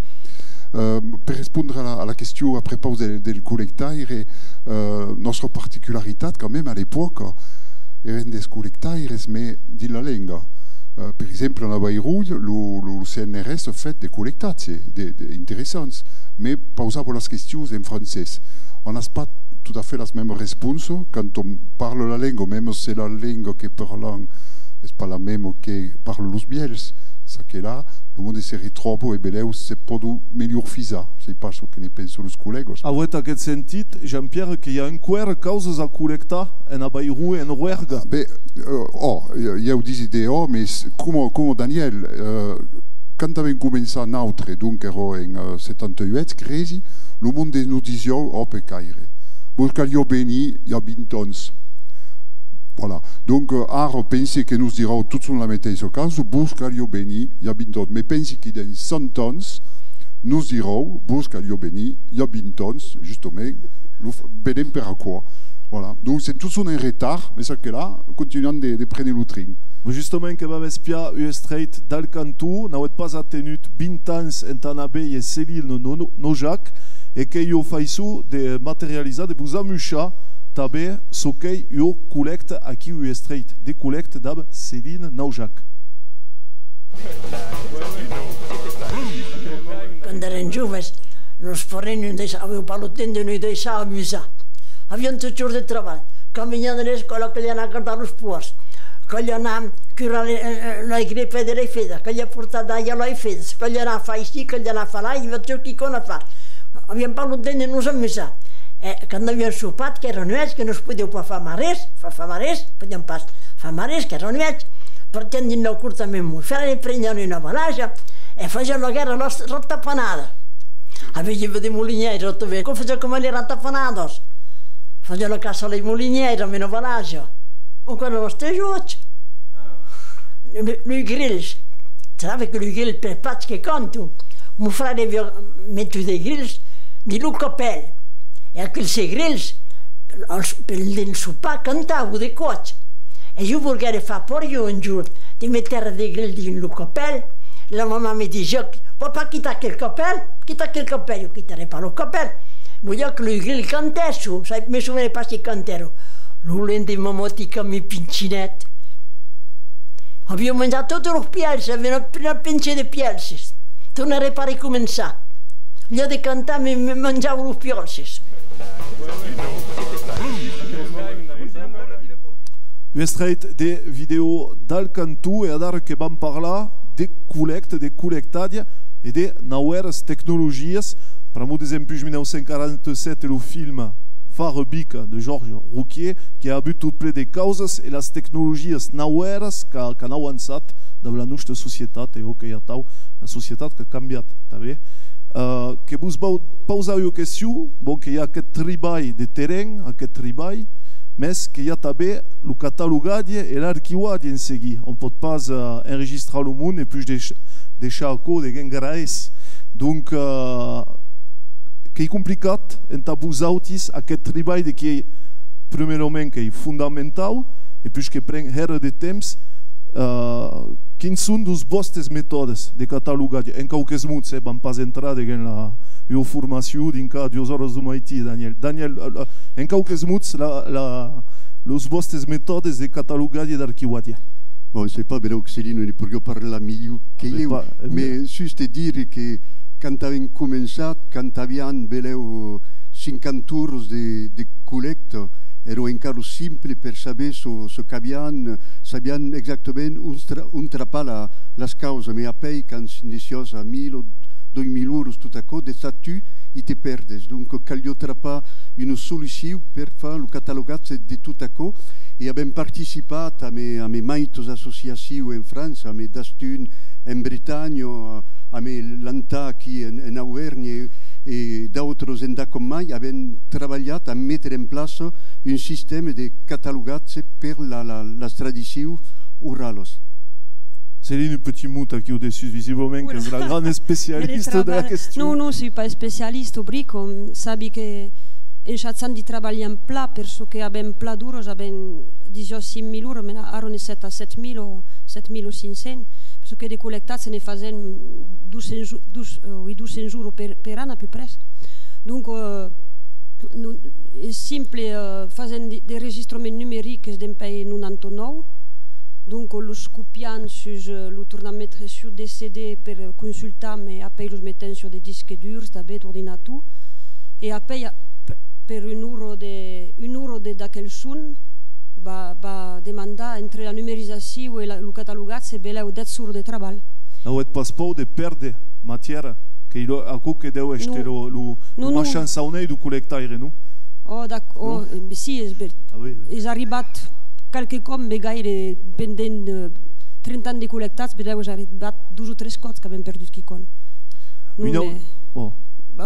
Eh, per respondre a la, a la question a prepaus de, del collectaire, eh, nòstra particularitat, quand même, a l'epòca, èrem dels collectaires, mès dins la lenga. Eh, per exemple, en Avairon, lo, lo, lo C N R S a fèt de collectatges, de, de, interessants, mès pausava las questions en francés. On a pas tot a fait las mèmas responsas quand on parla la lenga, mèma se la lenga que parlam es pas la mèma que parlan los vièlhs. Ça que la, lo monde se retròba e belèu se pòdon melhor fisar. Sai pas çò que ne pensan los collègas. Avètz aqueth sentit, Jean-Pierre, que i a enqüèra causas a collectar en Avairon e en Roergue? Ah, ben, eh, ò, ieu disi de ò, mès coma, coma Daniel, eh, quand avèm començat nautres, donc èra en, eh, setanta uèch, cresi, lo monde nos disiá: «Ò, pecaire, vos caliá venir i a vint ans.» Voilà. Donc, eh, ara, pensi que nos diràn totjorn la meteissa causa: «Vos caliá venir i a vint ans.» Mès pensi que dins cent ans, nos diràn: «Vos caliá venir i a vint ans», justament, lo f-, venèm per aquò. Voilà. Donc, sèm totjorn en retard, mès çaquelà, continuam de, de prene lo trin. Justament que vam espiar un estrèit d'Al Canton, n'avètz pas atenut vint ans entà anar veire Céline No-, No-, Naujac, e qu'ei ua faiçon de materializar, de vos amuishar tanben çò qu'ei ua collècta, aquiu un estrèit de collècta dab Céline Naujac. Quand èrem joves, nos parents nos daissa-, avián pas lo temps de nos daissar amusar. Avián totjorn de trabalh. Quand venián de l'escòla, caliá anar gardar los pòrcs, caliá anar curar le-, eh, eh, las grèpas de las fedas, caliá portar d'aiga a las fedas, caliá anar far aicí, caliá anar far là, i aviá totjorn quicòm a far. Aviam pas lo temps de nos amusar. E quand aviam sopat, qu'èra nuèch, que nos podiam pas far mai res, far, far mai res, podiam pas far mai res, qu'èra nuèch. Partiam dins la cort amb mon fraire, preniam una balaja e fasiam la guèrra a las ratapanadas. Aviam de molinièrs, tanben, que fasiam coma las ratapanadas. Fasiam la caça a las molinièrs amb una balaja. Encara los tres uòcs. Los, los grilhs. Sabes que los grilhs, per patz que cantan, Mon fraire aviá metut de grilhs dins lo capèl, e aqueles grilhs, al, pendent sopar, cantavan de còps. E ieu volguère far paur, ieu, un jorn, de metre de grilhs dins lo capèl, e la mamà me disiá: "Pòs pas quitar aquel capèl, quita aquel capèl." Ieu quitère pas lo capèl. Voliá que los grilhs cantèsson, sai, me sovene pas se cantèron. Lo lendeman matin, quand me pincinèt, aviá manjat totes los pièlhs, aviá una, una pencha de pièlhs. Tornère pas recomençar. Lieu de cantar, me, me manjava los pièlhs. Un extrèit de vidèo dal canton, e adara que vam parlar de collècta, de collectatge e de nauèras tecnologias. Pr'amor, desempuish mila nau cents quaranta-sèt e lo film Far Bica de Georges Rouquier, que a avut tot plen de causas e las tecnologias nauèras qu'a, qu'an auançat dab la nosta societat, e òc, qu'ei atau, la societat qu'a cambiat tanben. Eh, que vos vau pausar ua question, bon, que i a aqueth tribalh de terren, aqueth tribalh, mès que i a tanben lo catalogatge e l'archiuatge en seguir. Òm pòt pas, eh, enregistrar lo monde e puish deix-, deishar aquò deguens grèis. Donc, eh, qu'ei complicat entà vosautis aqueth tribalh de qui ei, prumèrament, qu'ei fondamentau, e puish que pren hèra de temps, eh, quins son los vòstes metòdes de catalogatge? En quauques mots, eh, vam pas entrar deguens la, ua formacion dinc a duas oras deu maitin, Daniel. Daniel, eh, en quauques mots, la, la, los vòstes metòdes de catalogatge e d'archiuatge? Bon, sai pas, benlèu que Celine ne poiriá parlar milhor que ieu, mès juste dire que quand avèm començat, quand aviam, benlèu, cinquanta oras de, de collècta, èra encara simple per saber çò, çò qu'aviam, sabiam exactament ont tra-, ont trapar la, las causas, mès apèi, quand s'inícia a mila o doi mila oras, tot aquò, de statut, i te pèrdes. Donc, caliá trapar una solucion per far lo catalogatge de tot aquò, e avèm participat amé, amé maitas associacions en França, amé Dastun en Bretanha, amé l'ANTA aquí en, en Auvèrnha e, e d'autras endacòm mai, avèm trabalhat a metre en plaça un sistèma de catalogatge per la, la, las tradicions oralas. Céline, un petit mot aquiu dessús, visiblament qu'es la grana especialista de la question. Non, non, soi pas especialista, bric, sabi que enchacham de trabalhar plan, per çò que avèm plan d'oras, avèm, disiá, cinc mila oras, mès ara ne sèm a sèt mila o sèt mila cinc cents, per çò que de collectatge ne fasèm dos cents, dos, eh, oui, dos cents oras per, per an, a peu près. Donc, eh, non, es simple, eh, fasèm de, de registraments numerics dempuèi nonanta nòu, donc los copiam sus, eh, lo tornam metre sus de C D per consultar, mès apèi los metèm sus de disques durs, tanben d'ordinator, e apèi, a-, p-, per una ora de, una ora de, d'aquel son, va, va demandar entre la numerizacion e la, lo catalogatge, belèu dètz oras de trabalh. N'avètz pas paur de pèrder matièra? Qu'ei lo, aquò que deu èster lo, lo, lo machant saunei deu collectaire, non? Oh, d'ac-, oh, eh, si, es ver-, es arribat qualque còp, mès gaire, pendent, eh, trenta ans de collectatge, belèu es arribat dos o tres còps qu'avèm perdut quicòm. Non, mès, bon,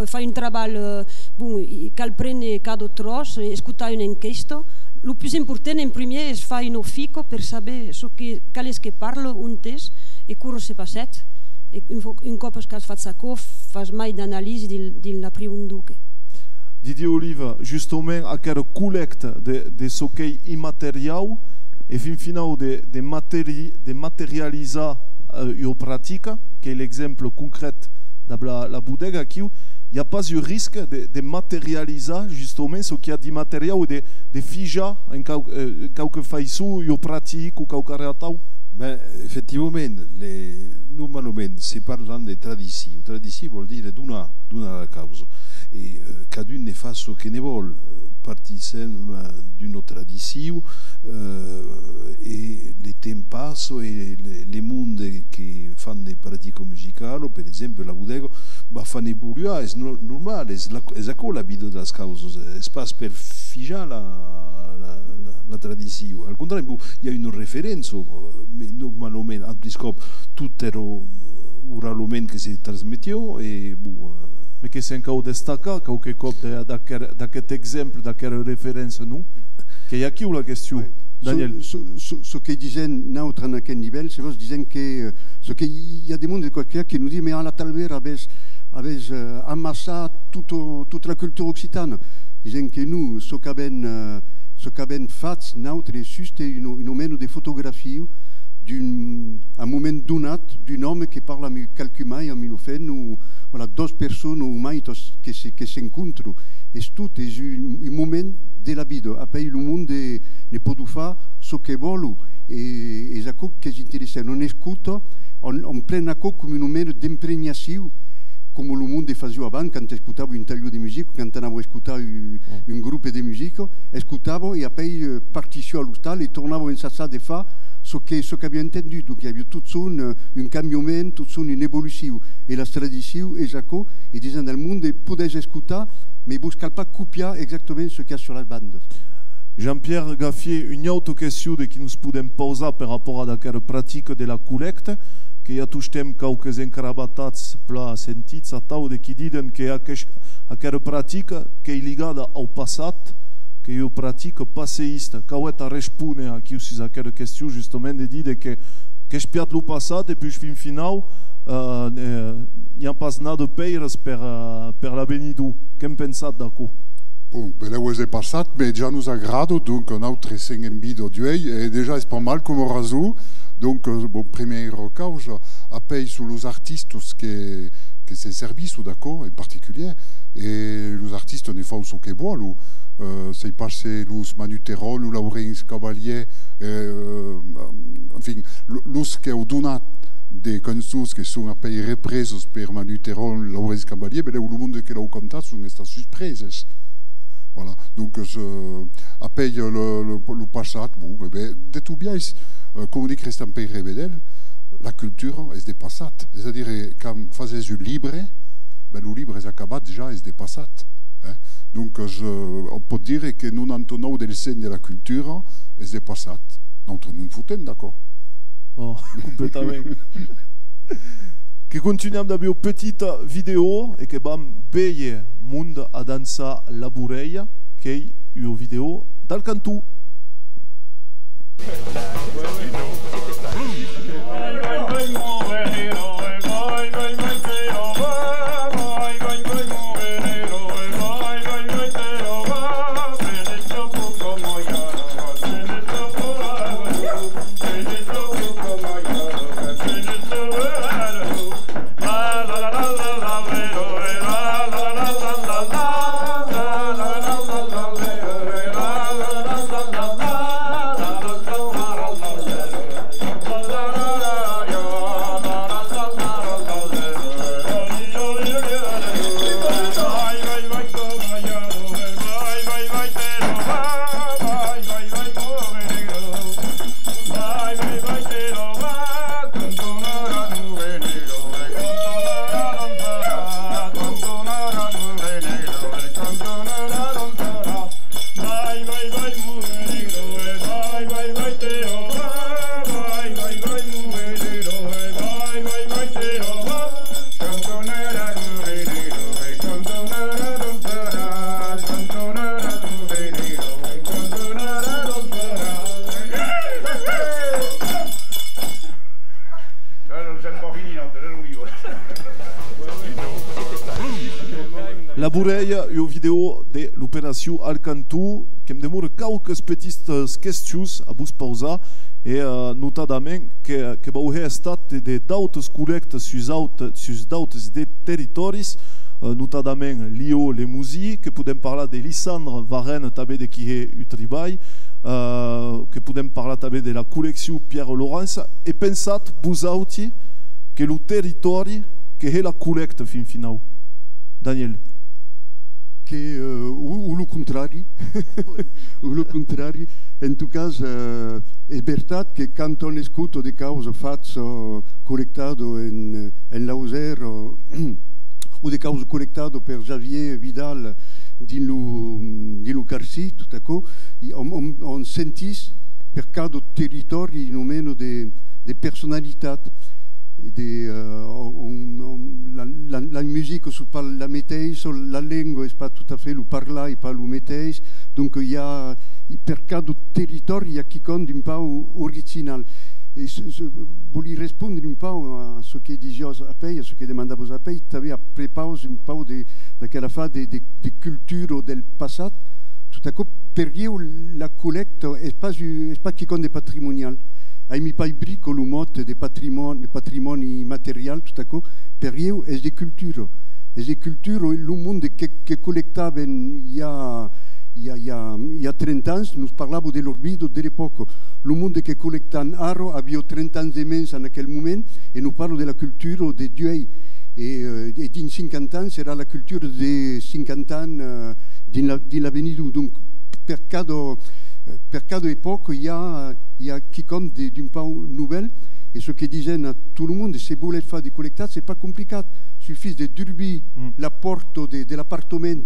far un trabalh, eh, bon, i, cal préner cada tròç, eh, escotar una enquèsta. Lo pus important, en primièr, es far una fica per saber çò que, qual es que parla, ont es e quora se passèt. E un fo-, un còp qu'as fach aquò, fas mai d'analisi dins, dins la prigondor que. Didier Oliva, justament, aquera collècta de, de çò qu'ei immateriau, e fin finau de, de materi-, de materializar, eh, ua practica, qu'ei l'exemple concrèt dab la, la bodega aquiu, i a pas un risc de, de materializar justament çò qu'i a d'immateriau e de, de fijar en quau-, eh, en quauque faiçon ua practica o quauquarren atau? Ben, efectivament, le, normalament, se parlam de tradicion. Tradicion vòl dire donar, donar a la causa. E, eh, cadun ne fa çò que ne vòl. Partissèm, eh, d'una tradicion, eh, e le temps passa e le, le monde que fan de practica musicala, per exemple, la bodega, va far evoluar, es no-, normal, es la, es aquò la vida de las causas, es pas per fijar la, la, la, la tradicion. Al contrari, bon, i a una referença, eh, mès normalament, antis còp, tot èra, eh, oralament que se transmetiá, e, bon, eh. Mès que se'n cau destacar quauque còp de, d'aquer-, d'aqueth exemple, d'aquera referença, non? Qu'ei aquiu la question. Oui. Daniel. Çò, çò, çò, çò que disèm nautres en aquel nivèl, se vòs, disèm que, eh, çò que i, i a de monde de qualque que nos ditz, mais a la talvèra avètz, avètz, eh, amassat tota, tota la cultura occitana. Disèm que non, çò qu'avèm, eh, çò qu'avèm fach nautres, juste una, una mena de fotografia d'un, un moment donat, d'un òme que parla amb qualqu'un mai, amb una femna, o, voilà, dos personas o mai tos que se, que s'encontran. Es tot, es un, un moment de la vida. Apèi lo monde ne pòdon far çò que vòlon, e es aquò qu'es interessant. Òm escota, òm, òm pren aquò coma una mena d'impregnacion, coma lo monde fasiá avant, quand escotava un talhon de musica, quand anava escotar un, un grop de musica, escotava e apèi, eh, partissiá a l'ostal e tornava ensajar de far çò que, çò qu'aviá entendut. Donc, i aviá totjorn, eh, un cambiament, totjorn una evolucion. E las tradicions es aquò, e disèm al monde, podètz escotar, mas vos cal pas copiar exactament çò qu'i a sus las bandas. Jean-Pierre Gaffier, una auta question de qui nos podèm pausar per rapòrt ad aquera practica de la collècta, que i a tostemps quauques encravatats plan sentits atau de qui diden que aquesh-, aquera practica qu'ei ligada au passat, qu'ei ua practica passeista. Qu'auetz a respóner aquiu sus aquera question, justament, de díder que, qu'espiatz lo passat e puish fin finau, eh, eh, n'i a pas nada pèiras per, eh, per l'avenidor. Que'n pensatz d'aquò? Bon, belèu es de passat, mas ja nos agrada, donc nautres sèm en vida d'uèi, e dejà es pas mal coma rason. Donc, eh, bon, primièra causa, apèi sus los artistas que, que se servisson d'aquò, en particulièr, e los artistas ne fan çò que vòlon. Eh, sai pas se los Manu Theron, lo Laurenç Cavalier, eh, enfin, lo-, los qu'an donat de cançons que son apèi represas per Manu Theron, Laurenç Cavalier, belèu lo monde que l'an cantat son estats suspreses. Voilà. Donc, eh, apèi lo, lo, lo passat, bon, e ben, de tot biais, eh, coma ditz Christian Peyre-Bedel, la cultura es de passat. Es a dire, quand fases un libre, ben, lo libre es acabat, ja es de passat, eh? Donc, eh, òm pòt dire que nonanta-nòu del cent de la cultura es de passat. Nautres no'n fotem, d'acòrd? Oh, completament. Que contunham dab ua petita vidèo e que vam véder monde a dançar la borrèia, qu'ei ua vidèo d'Al Cantó. La borrèia, ua vidèo de l'operacion Al Cantó, que'm demora quauques petitas questions a vos pausar, e, eh, notadament que, que vau hèr estat de, de d'autes collèctas sus aut-, sus d'autes de territòris, eh, notadament Liò, Lemosin, que podèm parlar de Lissandre Varenne, tanben de qui hè un tribalh, eh, que podèm parlar tanben de la colleccion Pierre Laurença, e pensatz, vosauti, que lo territòri que hè la collècta, fin finau. Daniel. Que, eh, o, o lo contrari. O lo contrari. En tot cas, eh, es vertat que quand òm escota de causas fachas, eh, collectadas en, en Lausèr, o, o de causas collectadas per Xavier Vidal dins lo, dins lo Carcin, tot aquò, i, òm, òm, òm sentís per cada territòri una mena de, de personalitat. De, eh, on, on, on, la, la, la musica son pas la meteissa, la lenga es pas tot a fait, lo parlar es pas lo meteis, donc i a, Per cada territòri i a quicòm d'un pauc original. E se, se, vòli respondre un pauc a çò que disiás apèi, a çò que demandavas apèi, tanben a prepaus un pauc de, d'aquel afar de, de, de cultura del passat. Tot aquò, per ieu, la collècta es pas, u- es pas quicòm de patrimonial. Aimi pas brica lo mot de patrimòni, de patrimòni immaterial, tot aquò, per ieu, es de cultura. Es de cultura, e lo monde que, que collectavan i a, i a, i a, i a trenta ans, nos parlava de lor vida de l'epòca. Lo monde que collectan ara aviá trenta ans de mens en aquel moment e nos parla de la cultura de d'uèi. E, eh, e dins cinquanta ans serà la cultura de cinquanta ans, eh, dins la, dins l'avenidor. Donc, per cada, eh, per cada epòca, i a, i a quicòm de, d'un pauc novèl. E çò que disèm a tot lo monde, se volètz far de collectatge, es pas complicat. Sufís de durbir la pòrta de, de l'apartament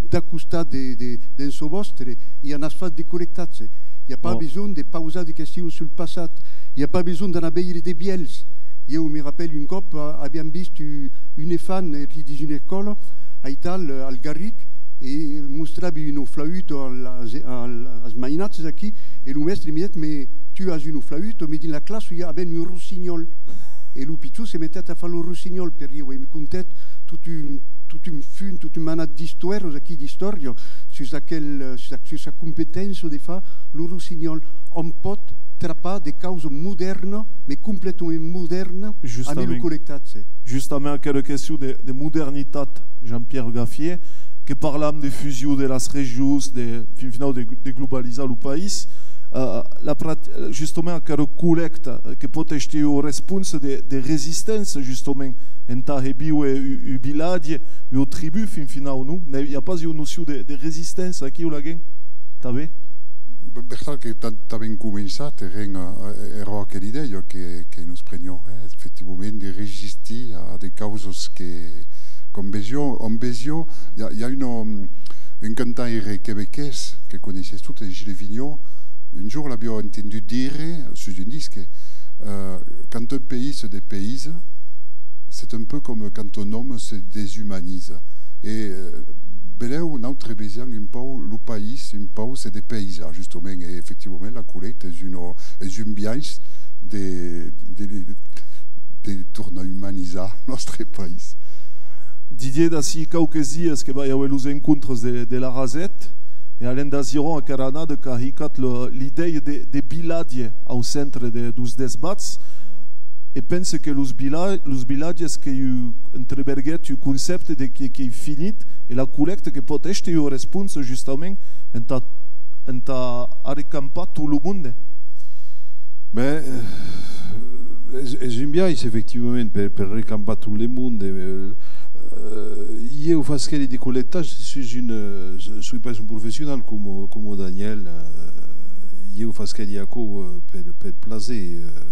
d'a costat de, de, d'en çò vòstre e anatz far de collectatge. I a pas besonh de pausar de questions sul passat. I a pas besonh d'anar veire de vièlhs. Ieu me rapèli un còp, a- aviam vist u- un efant, eri dins una escòla, aital, al Garric, e mostravi una flauta al- als, al- als mainatges aquí, e lo mèstre me diguèt: "Mès tu as una flauta, mès dins la classa i a ben un rossinhòl." E lo pichon se metèt a far lo rossinhòl per ieu, e me contèt tot un, tot un fum, tot un manat d'istòrias aquí, d'istòria, sus aquel, sus, sus sa competéncia de far lo rossinhòl. Òm pòt trapar de causas modèrnas, mès completament modèrnas, amb lo collectatge. Justament aquela question de, de modernitat, Jean-Pierre Gaffier, que parlam de fusion de las regions, de, fin finau, de, de globalizar lo país. Eh, la prat- justament aquela collècta, eh, que pòt èstre ua responsa de, de resisténcia, justament, entà hèr víver un, un vilatge, ua tribú, fin finau, non? N'i a pas ua nocion de, de resisténcia aquí, o laguens? Tanben? Vertat que tan, tanben començat, èrem, eh, èra aquela idèia que, que nos preniá, eh, efectivament, de resistir a de causas que, qu'òm vesiá, òm vesiá, i a, i a una, un cantaire quebequés que coneissètz totes, Gilles Vigneault, un jorn l'aviá entendut dire sus un disc, eh, quand un pays se dépayse, c'est un peu comme quand un homme se déshumanise. E, eh, belèu, nautres vesiam un pauc lo país, un pauc se depaïsar, justament, e efectivament, la collècta es una, es un biais de, de, de tornar umanizar nòstre país. Didier, d'ací quauques dias que vai aver los encontres de, de l'Arasèt, e Alain Daziron, aquera annada, qu'a hicat lo, l'idèia de, de vilatge au centre de, deus desbats, e pense que los vila-, los vilatges qu'ei un, entreberguèt un concèpte de que, qu'ei finit, e la collècta que pòt èster ua responsa justament entà, entà arrecampar tot lo monde. Ben, eh, es, es un biais, efectivament, per, per recampar tot le monde. Eh, eh, ieu fasquèri de collectatge sus un, eh, soi pas un professional coma, coma Daniel, eh, ieu fasquèri aquò, eh, per, per plaser, eh.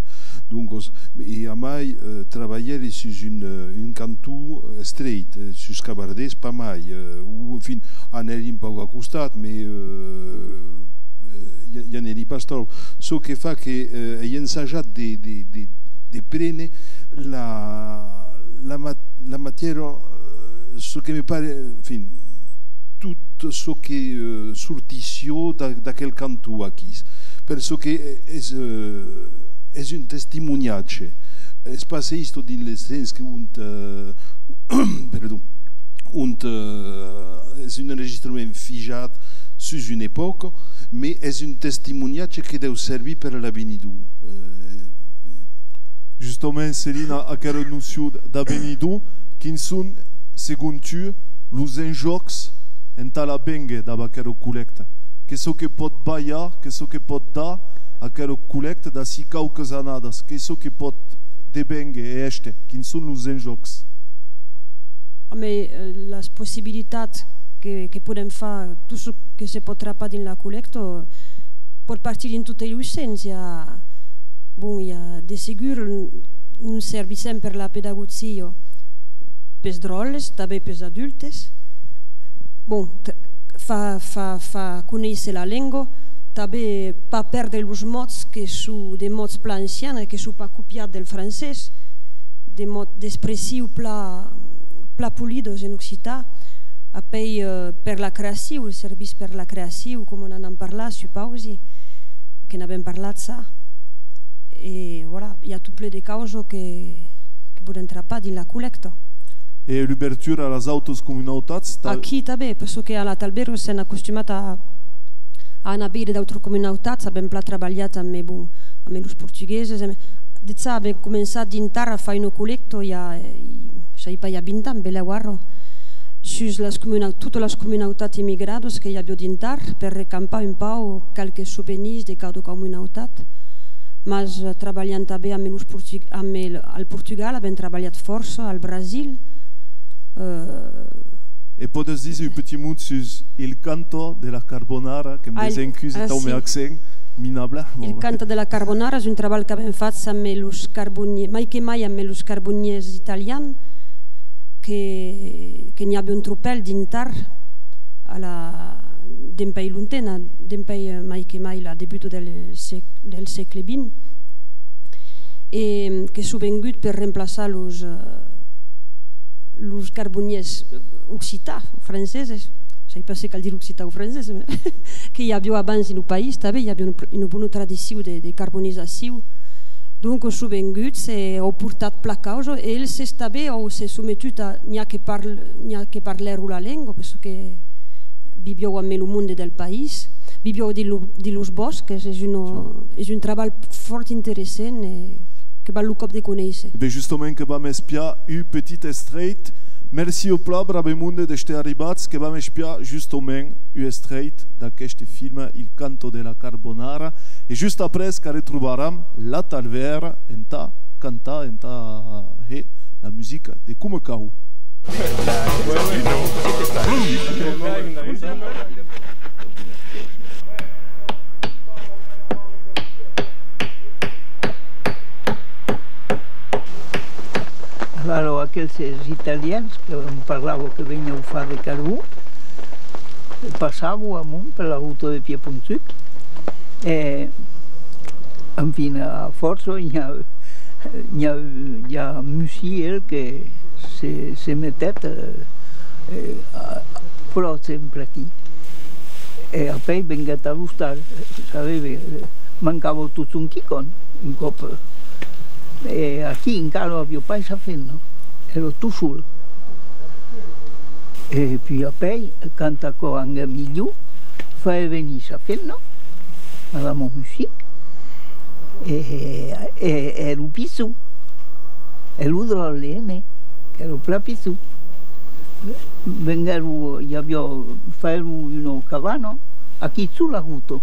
Doncas, e amai, eh, trabalhèri sus un, eh, un canton estreit, eh, sus Cabardés, pas mai, eh, o, enfin, anèri un pauc a costat, mès, eh, eh, i, i anèri pas tròp. Çò que fa que, eh, ai ensajat de, de, de, de prene la, la ma-, la matièra, eh, çò que me pare, enfin, tot çò que, eh, sortissiá d'a-, d'aquel canton aquí. Per çò que es, eh, es un testimoniatge. Es pas isto dins le sens que ont, eh, perdon, ont, eh, es un enregistrament fijat sus una epòca, mès es un testimoniatge que deu servir per l'avenidor. Eh, Justament, Celine, aquera nocion d'avenidor, quins son, segon tu, los enjòcs entà l'avénguer dab aquera collècta? Qu'ei çò que pòt balhar, qu'ei çò que pòt dar aquera collècta d'ací quauques annadas? Qu'ei çò que pòt devénguer e èster? Quins son los enjòcs? Amé, eh, las possibilitats que, que podèm far, tot çò que se pòt trapar dins la collècta, pòt partir dins totei los sens. I a, bon, i a, de segur, n-, nos servissèm per la pedagogia, pes dròlles, tanben pes adultes. Bon, tr-, fa, fa, fa conéisser la lenga, tanben pas pèrdre los mots que son de mots plan ancians e que son pas copiats del francés, de mots d'expression plan, plan polidos en occitan. Apèi, eh, per la creacion, servís per la creacion, coma n'anam parlar, supausi, que n'avèm parlat, ça. E, voilà, i a tot plen de causas que, que podèm trapar dins la collècta. E l'obertura a las autas comunautats, ta- Aquí tanben, perçò que a la Talbera sèm acostumats a, a anar veire d'autras comunautats, avèm plan trabalhat amb, bon, amb los portugueses, amb, dejà avèm començat dins tard a far una collècta, i a, i, sai pas, i a vint ans, belèu ara, sus las comunau-, totas las comunautats emigradas que i aviá dins tard, per recampar un pauc qualques sovenirs de cada comunautat, mas, eh, trabalhant tanben amb los portu-, amb el, al Portugal, avèm trabalhat fòrça, al Brasil, eh. E pòdes díser un petit mot sus Il canto della carbonara, que me desencusi, ah, tau, sì, me accent minable. Il canto della carbonara es un trabalh qu'avèm fach amb los carboniers, mai que mai amb los carboniers italians, que, que n'i aviá un tropèl dins tard, a la, dempuèi longtemps, dempuèi, eh, mai que mai la debuta del sèc-, del sègle vint, e que son venguts per remplaçar los, eh, los carboniers occitans, franceses, sai pas se cal dire occitan o francés, mas que i aviá abans dins lo país, tanben i aviá una, una bona tradicion de, de carbonizacion. Donc, son venguts e an portat plan causa, e eles tanben an se sometut a, n'i a que parl-, n'i a que parlèron la lenga, perçò que vivián amb lo monde del país, vivián dins lo, dins los bòsques, es una, es un trabalh fòrt interessant e que val lo còp de conéisser. E ben, justament, que vam espiar un petit extrèit. Mercés plan, brave monde, d'èster arribats, que vam espiar justament un extrèit d'aqueste film, Il canto della carbonara. E just après, qu'arretrobaram la Talbera entà cantar, entà hèr la musica de coma cau. Alara, aqueles italians que me parlavan que venián far de carbon, passavan amont per la rota de Pierrepontuc, e, enfin, a fòrça, i a, i a, i a Mussy, el, que se, se metèt, eh, eh, a, pro sempre aquí. E apèi venguèt a l'ostal, sabètz, eh, mancava totjorn quicòm, un còp. E aquí encara aviá pas sa femna, èra tot sol. E puèi apèi, quand aquò anguèt milhor, faguèt venir sa femna, Madama Mussy, e, e, e lo pichon, e lo dròlle, mè, qu'èra plan pichon. Venguèron, i aviá, faguèron una cabana aquí sus la rota.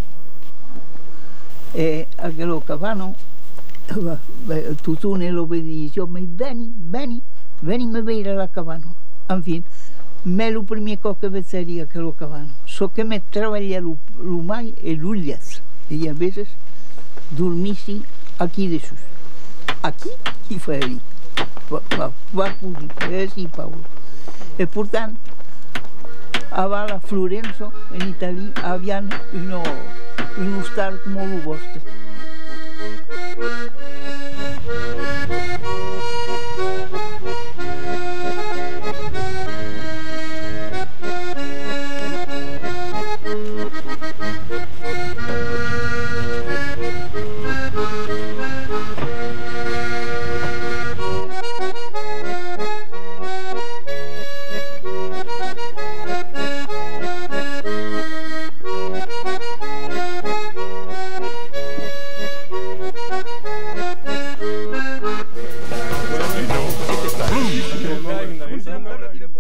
E aquela cabana, totjorn l'obedission: «Mai veni, veni, veni me veire la cabana.» Enfin, mè lo primièr còp que vegèri aquela cabana, çò que me trabalhèt lo, lo mai es lo lièch. E a veses dormissi aquí dessús. Aquí, i faguèri. Pas, pas, pas possible, èssi paure. E portant, aval a Florença, en Itàlia, avián un, un ostal coma lo vòstre.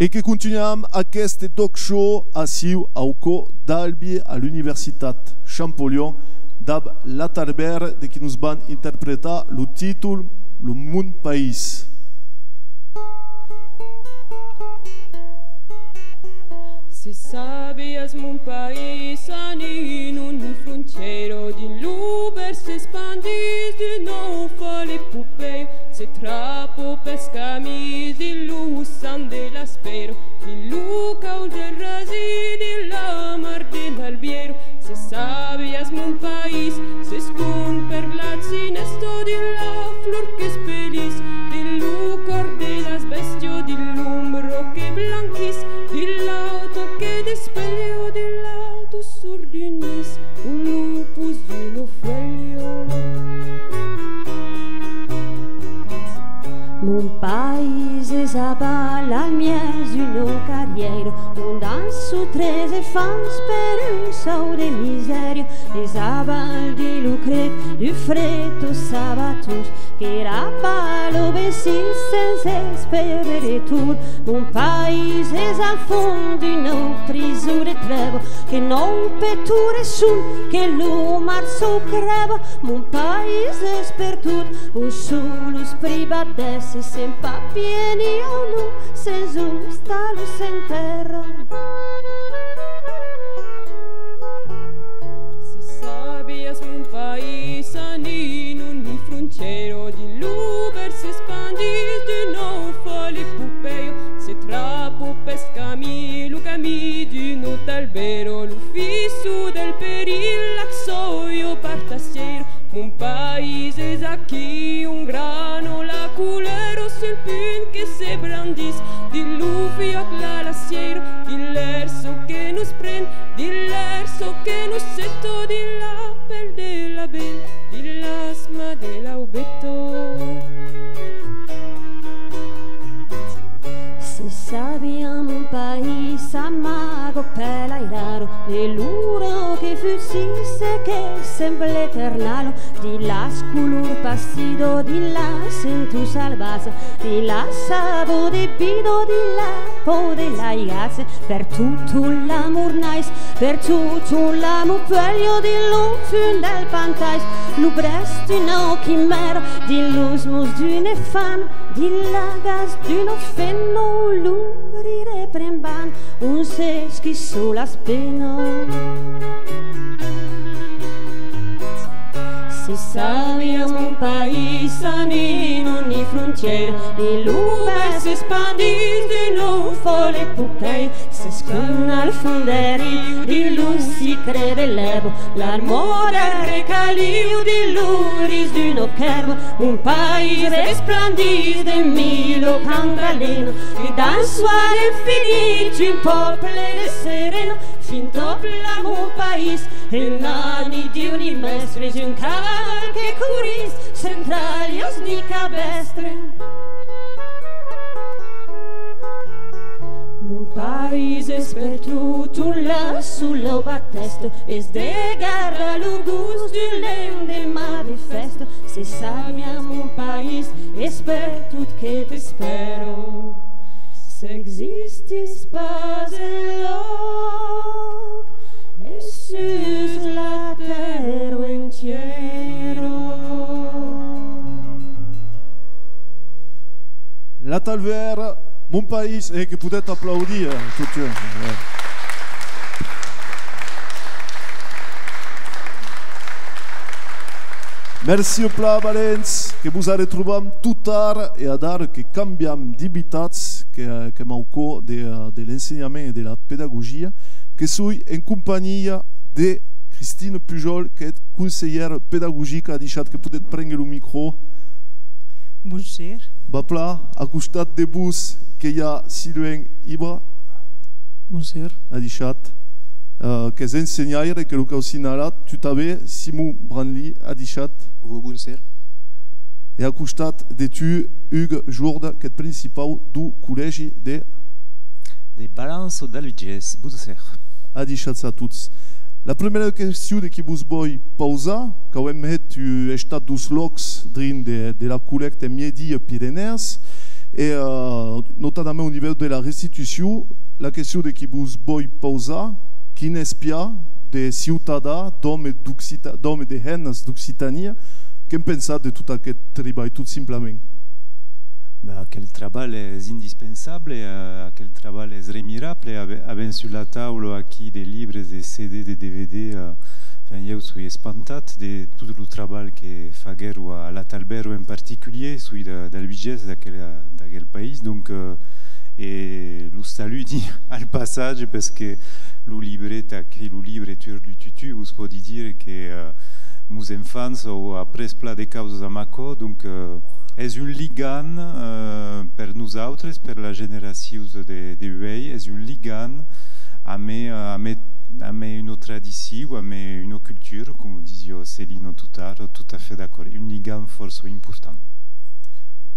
E que contunham aqueste talk show aciu au còr d'Albi, a l'Universitat Champollion, dab la Talbera, de qui nos van interpretar lo títol Lo mon país. Se sabiás, mon país, a ninguna frontièra, dins lo verd s'espandís d'una fòla epopèia, se trapa pels camins dins lo sang de l'Espèra, dins lo caud del Rasin, dins la mar de l'Albièra. Se sabiás, mon país, s'escond per la ginesta, dins la flor qu'espelís, dins lo còr de las bèstias, dins l'ombra que blanquís, dins l'aur Mon país es aval al mièg d'una carrièra, ont dançan tres enfants per un sòu de misèria. Es aval dins lo crec d'un fred sabatós, que rapa lo vesin sens espèr de retorn. Mon país es al fons d'una prison de trèva, que non peta res son, que lo mar çò crèva. Mon país es pertot, ont son los privats d'èsser, sens papièr ni un nom, sens un ostal o sens tèrra. Se sabiás mon país, a ni nom ni frontièra, dins lo verd s'espandís d'una fòla epopèia, se trapa pels camins lo camin d'una talbèra, lo fissor del perilh, la sòia partassièra. Mon país es aquí, ont grana la colèra sul punt que se brandís, dins lo fuòc la lassièra, dins l'èr çò que nos pren, dins l'èr çò que nos seta, dins la pèl de la bèla, dins l'asma de l'aubeta. Se sabiás mon país, amaga per l'airada de l'ora que fusís e que sembla eternala, dins las colors passidas, dins la sentor salvatja, dins la sabor de vida, dins la paur de l'aigatge, per tot l'amor nais, per tot l'amor puelha, dins lo fum del pantais, lo brèç d'una quimèra, dins los mots d'un enfant, dins l'agach d'una femna, lo rire pren banh, ont s'esquisson las penas. Se sabiás mon país, a ni nom ni frontièra, dins lo verd s'espandís d'una fòla epopèia, s'escon al fons del riu, dins lo secret de l'èrba, l'armor del recaliu, dins lo ris d'una cèrva. Mon país resplandís de mila candelenas, e dança a l'infinit un pòble de serena, fin tot l'amor país, e la nit d'un mèstre, un caval que corrís, sens tralhas ni cabèstre. Mon país es pertot, ont la solor batèsta es de gardar lo gust d'un lendeman de fèsta. Se sabiás mon país, es pertot que t'espèra. S'existís pas enlòc, es sus la tèrra entièra. La Talvèra, mon país, e que podètz aplaudir, eh, totun. Mercí plan, valents, que vos arretrobam tot ara e adara que cambiam d'abitants, que, que m'aucò de, de l'ensenhament e de la pedagogia, que soi en companhia de Christine Pujol, qu'es conselhièra pedagogica, adishatz, que podètz prénguer lo micro. Bonser. Va plan, a costat de vos que i a Sylvain Ibra. Bonser. Adishatz. Eh, qu'es ensenhaire, que lo cau signalar, tu tanben, Simon Branly, adishatz. Bonser. E a costat de tu, Hugues Jourda, qu'es principau deu collègi de... De Balançon d'Albigés, bonser. Adishatz a tots. La prumèra question de qui vos voi pausar, qu'avem hèt un estat deus lòcs drin de, de la collècta en Mièdia-Pirenèas, e, eh, notadament au nivèu de la restitucion, la question de qui vos voi pausar, quin espiar de ciutadan, d'òme d'Occita-, d'òme de hemnas d'Occitània, que'n pensatz de tot aqueth tribalh, tot simplament? Ben, aquel trabalh es indispensable, eh, aquel trabalh es remirable. Ave-, avèm sus la taula aquí de libres, de C D, de D V D, eh, enfin, ieu soi espantat de tot lo trabalh que faguèron a la Talvèra en particulièr, soi de, d'Albigés, d'aquel, d'aquel país, donc, eh, e los saludi al passatge, perque lo libret aquí, lo libre Turlututu, vos pòdi dire que, eh, mos enfants an aprés plan de causas amb aquò, donc, eh, es un ligam, eh, per nosautres, per las generacions de, de uèi, es un ligam amé, eh, amé, amé una tradicion, amé una cultura, coma disiá Celina tot ara, tot a fait d'acòrd, un ligam fòrça important.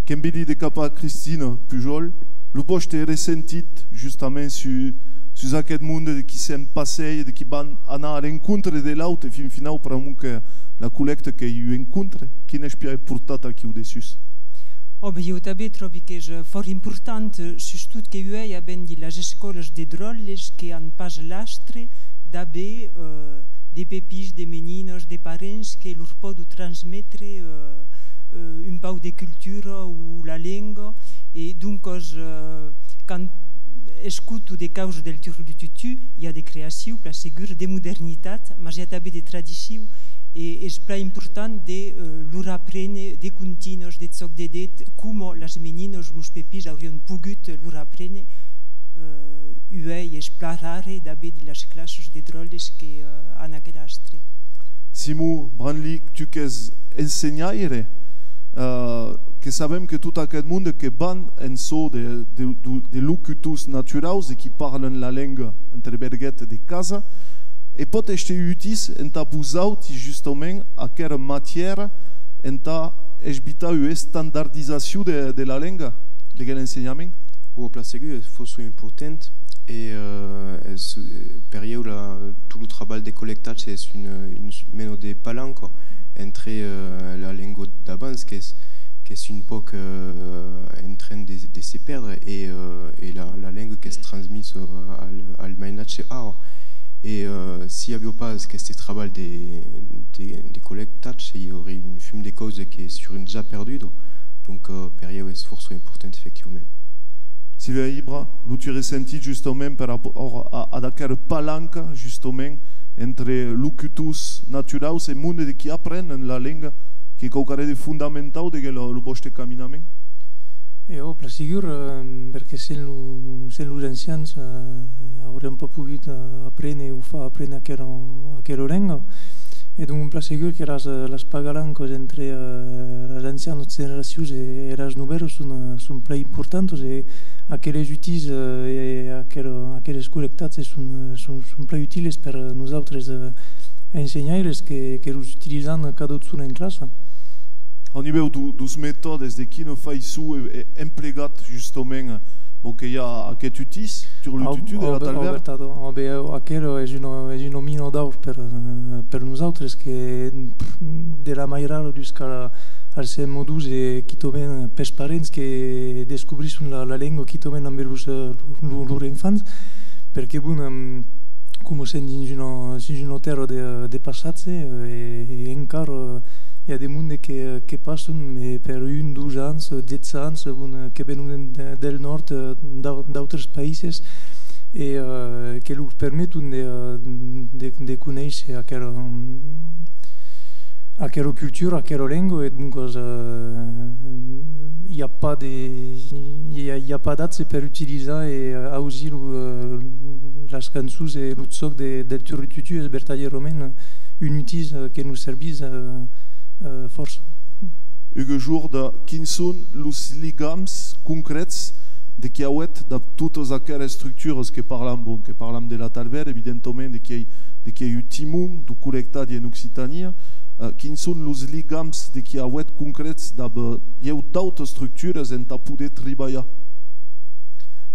Que'm viri de cap a Cristina Pujòl, lo vòste ressentit justament su-, sus aqueth monde de qui se'n passèi, de qui van anar a l'encontre de l'aute, fin finau, pr'amor que la collècta qu'ei un encontre. Quin espiar portatz aquiu dessús? Ò, ben, ieu tanben tròbi qu'es, eh, fòrt important, eh, sustot que uèi avèm dins las escòlas de dròlles que an pas l'astre d'aver, eh, de pepins, de meninas, de parents que lor pòdon transmetre, eh, eh, un pauc de cultura o la lenga. E doncas, eh, quand escoto de causas del turlututu, i a de creacion, plan segur, de modernitat, mas i a tanben de tradicion, e es plan important de, eh, lor aprene de continas, de jòc de det, coma las meninas, los pepins aurián pogut lor aprene, eh, uèi es plan rare d'aver dins las classas de dròlles que, eh, an aquel astre. Simon Branly, tu qu'ès ensenhaire, eh, que sabem que tot aqueth monde que van en çò de, de, de, de locutors naturaus e qui parlan la lenga entre berguet de casa, e pòt èster utís entà vosauti justament aquera matièra entà esvitar ua estandardizacion de, de la lenga, de l'ensenhament? Ò, plan segur, es fòrça important, e, eh, es, eh, per ieu, la, tot lo trabalh de collectatge es un, un mena de palanca entre, eh, la lenga d'abans, qu'es, qu'es un pauc, eh, en tren de, de se pèrdre, e, eh, e la, la lenga qu'es transmisa al, al mainatge ara. E, eh, si aviá pas aqueste trabalh de, de, de collectatge, i auriá un fum de causas que serián ja perdudas. Donc, eh, per ieu es fòrça important, efectivament. Silvia Ibra, lo tu ressentit justament per rapòrt a, a, ad aquera palanca, justament, entre locutors naturaus e monde de qui aprenen la lenga, qu'ei quauquarren de fondamentau de lo, lo vòste caminament? E ò, plan segur, eh, perque sens lo, sens los ancians, eh, auriam pas pogut, eh, aprene o far aprene aquera, aquera lenga. E donc, plan segur que las, las pagalancas entre, eh, las ancianas generacions e, e las novèlas son, eh, son plan importantas, e aqueles utís, eh, e aquel-, aqueles collectatges son, eh, son, son plan utiles per nosautres, eh, ensenhaires que, que los utilizam cada jorn en classa. Au nivèu do, dos metòdes, de quina faiçon e, e emplegatz justament, eh, bon, que i a aqueth utís, turlututu de la talvèrn? Ò, ben, aquela es una, es una mina d'aur per, eh, per nosautres, que, pff, de la mairala dus al, al CM dos, e quitament pels parents que descobrisson la, la lenga quitament amb los, eh, lo, lo, lor enfants, perque, bon, em, coma sèm dins una, dins una tèrra de, de passatge, eh, e, e encara, eh, i a de monde que, que passan, e per un, dos ans, dètz ans, bon, eh, que venon de, del nòrd, eh, d'au-, d'autres païses, e, eh, que lor permeton de, eh, de, de conéisser aquela, aquela cultura, aquela lenga, e doncas, eh, i a pas de, i a, i a pas d'atge per utilizar e ausir lo, eh, las cançons e lo jòc de, del turlututu es vertadièrament un utís, eh, que nos servís, eh, eh, fòrça. Hugues Jourda, quins son los ligams concrèts de qui auetz dab totas aqueras estructuras que parlam, bon, que parlam de la Talvèrn, evidentament, de qui ei, de qui ei un timon deu collectatge en Occitània, eh, quins son los ligams de qui auetz concrèts dab, eh, lhèu d'autas estructuras entà poder tribalhar?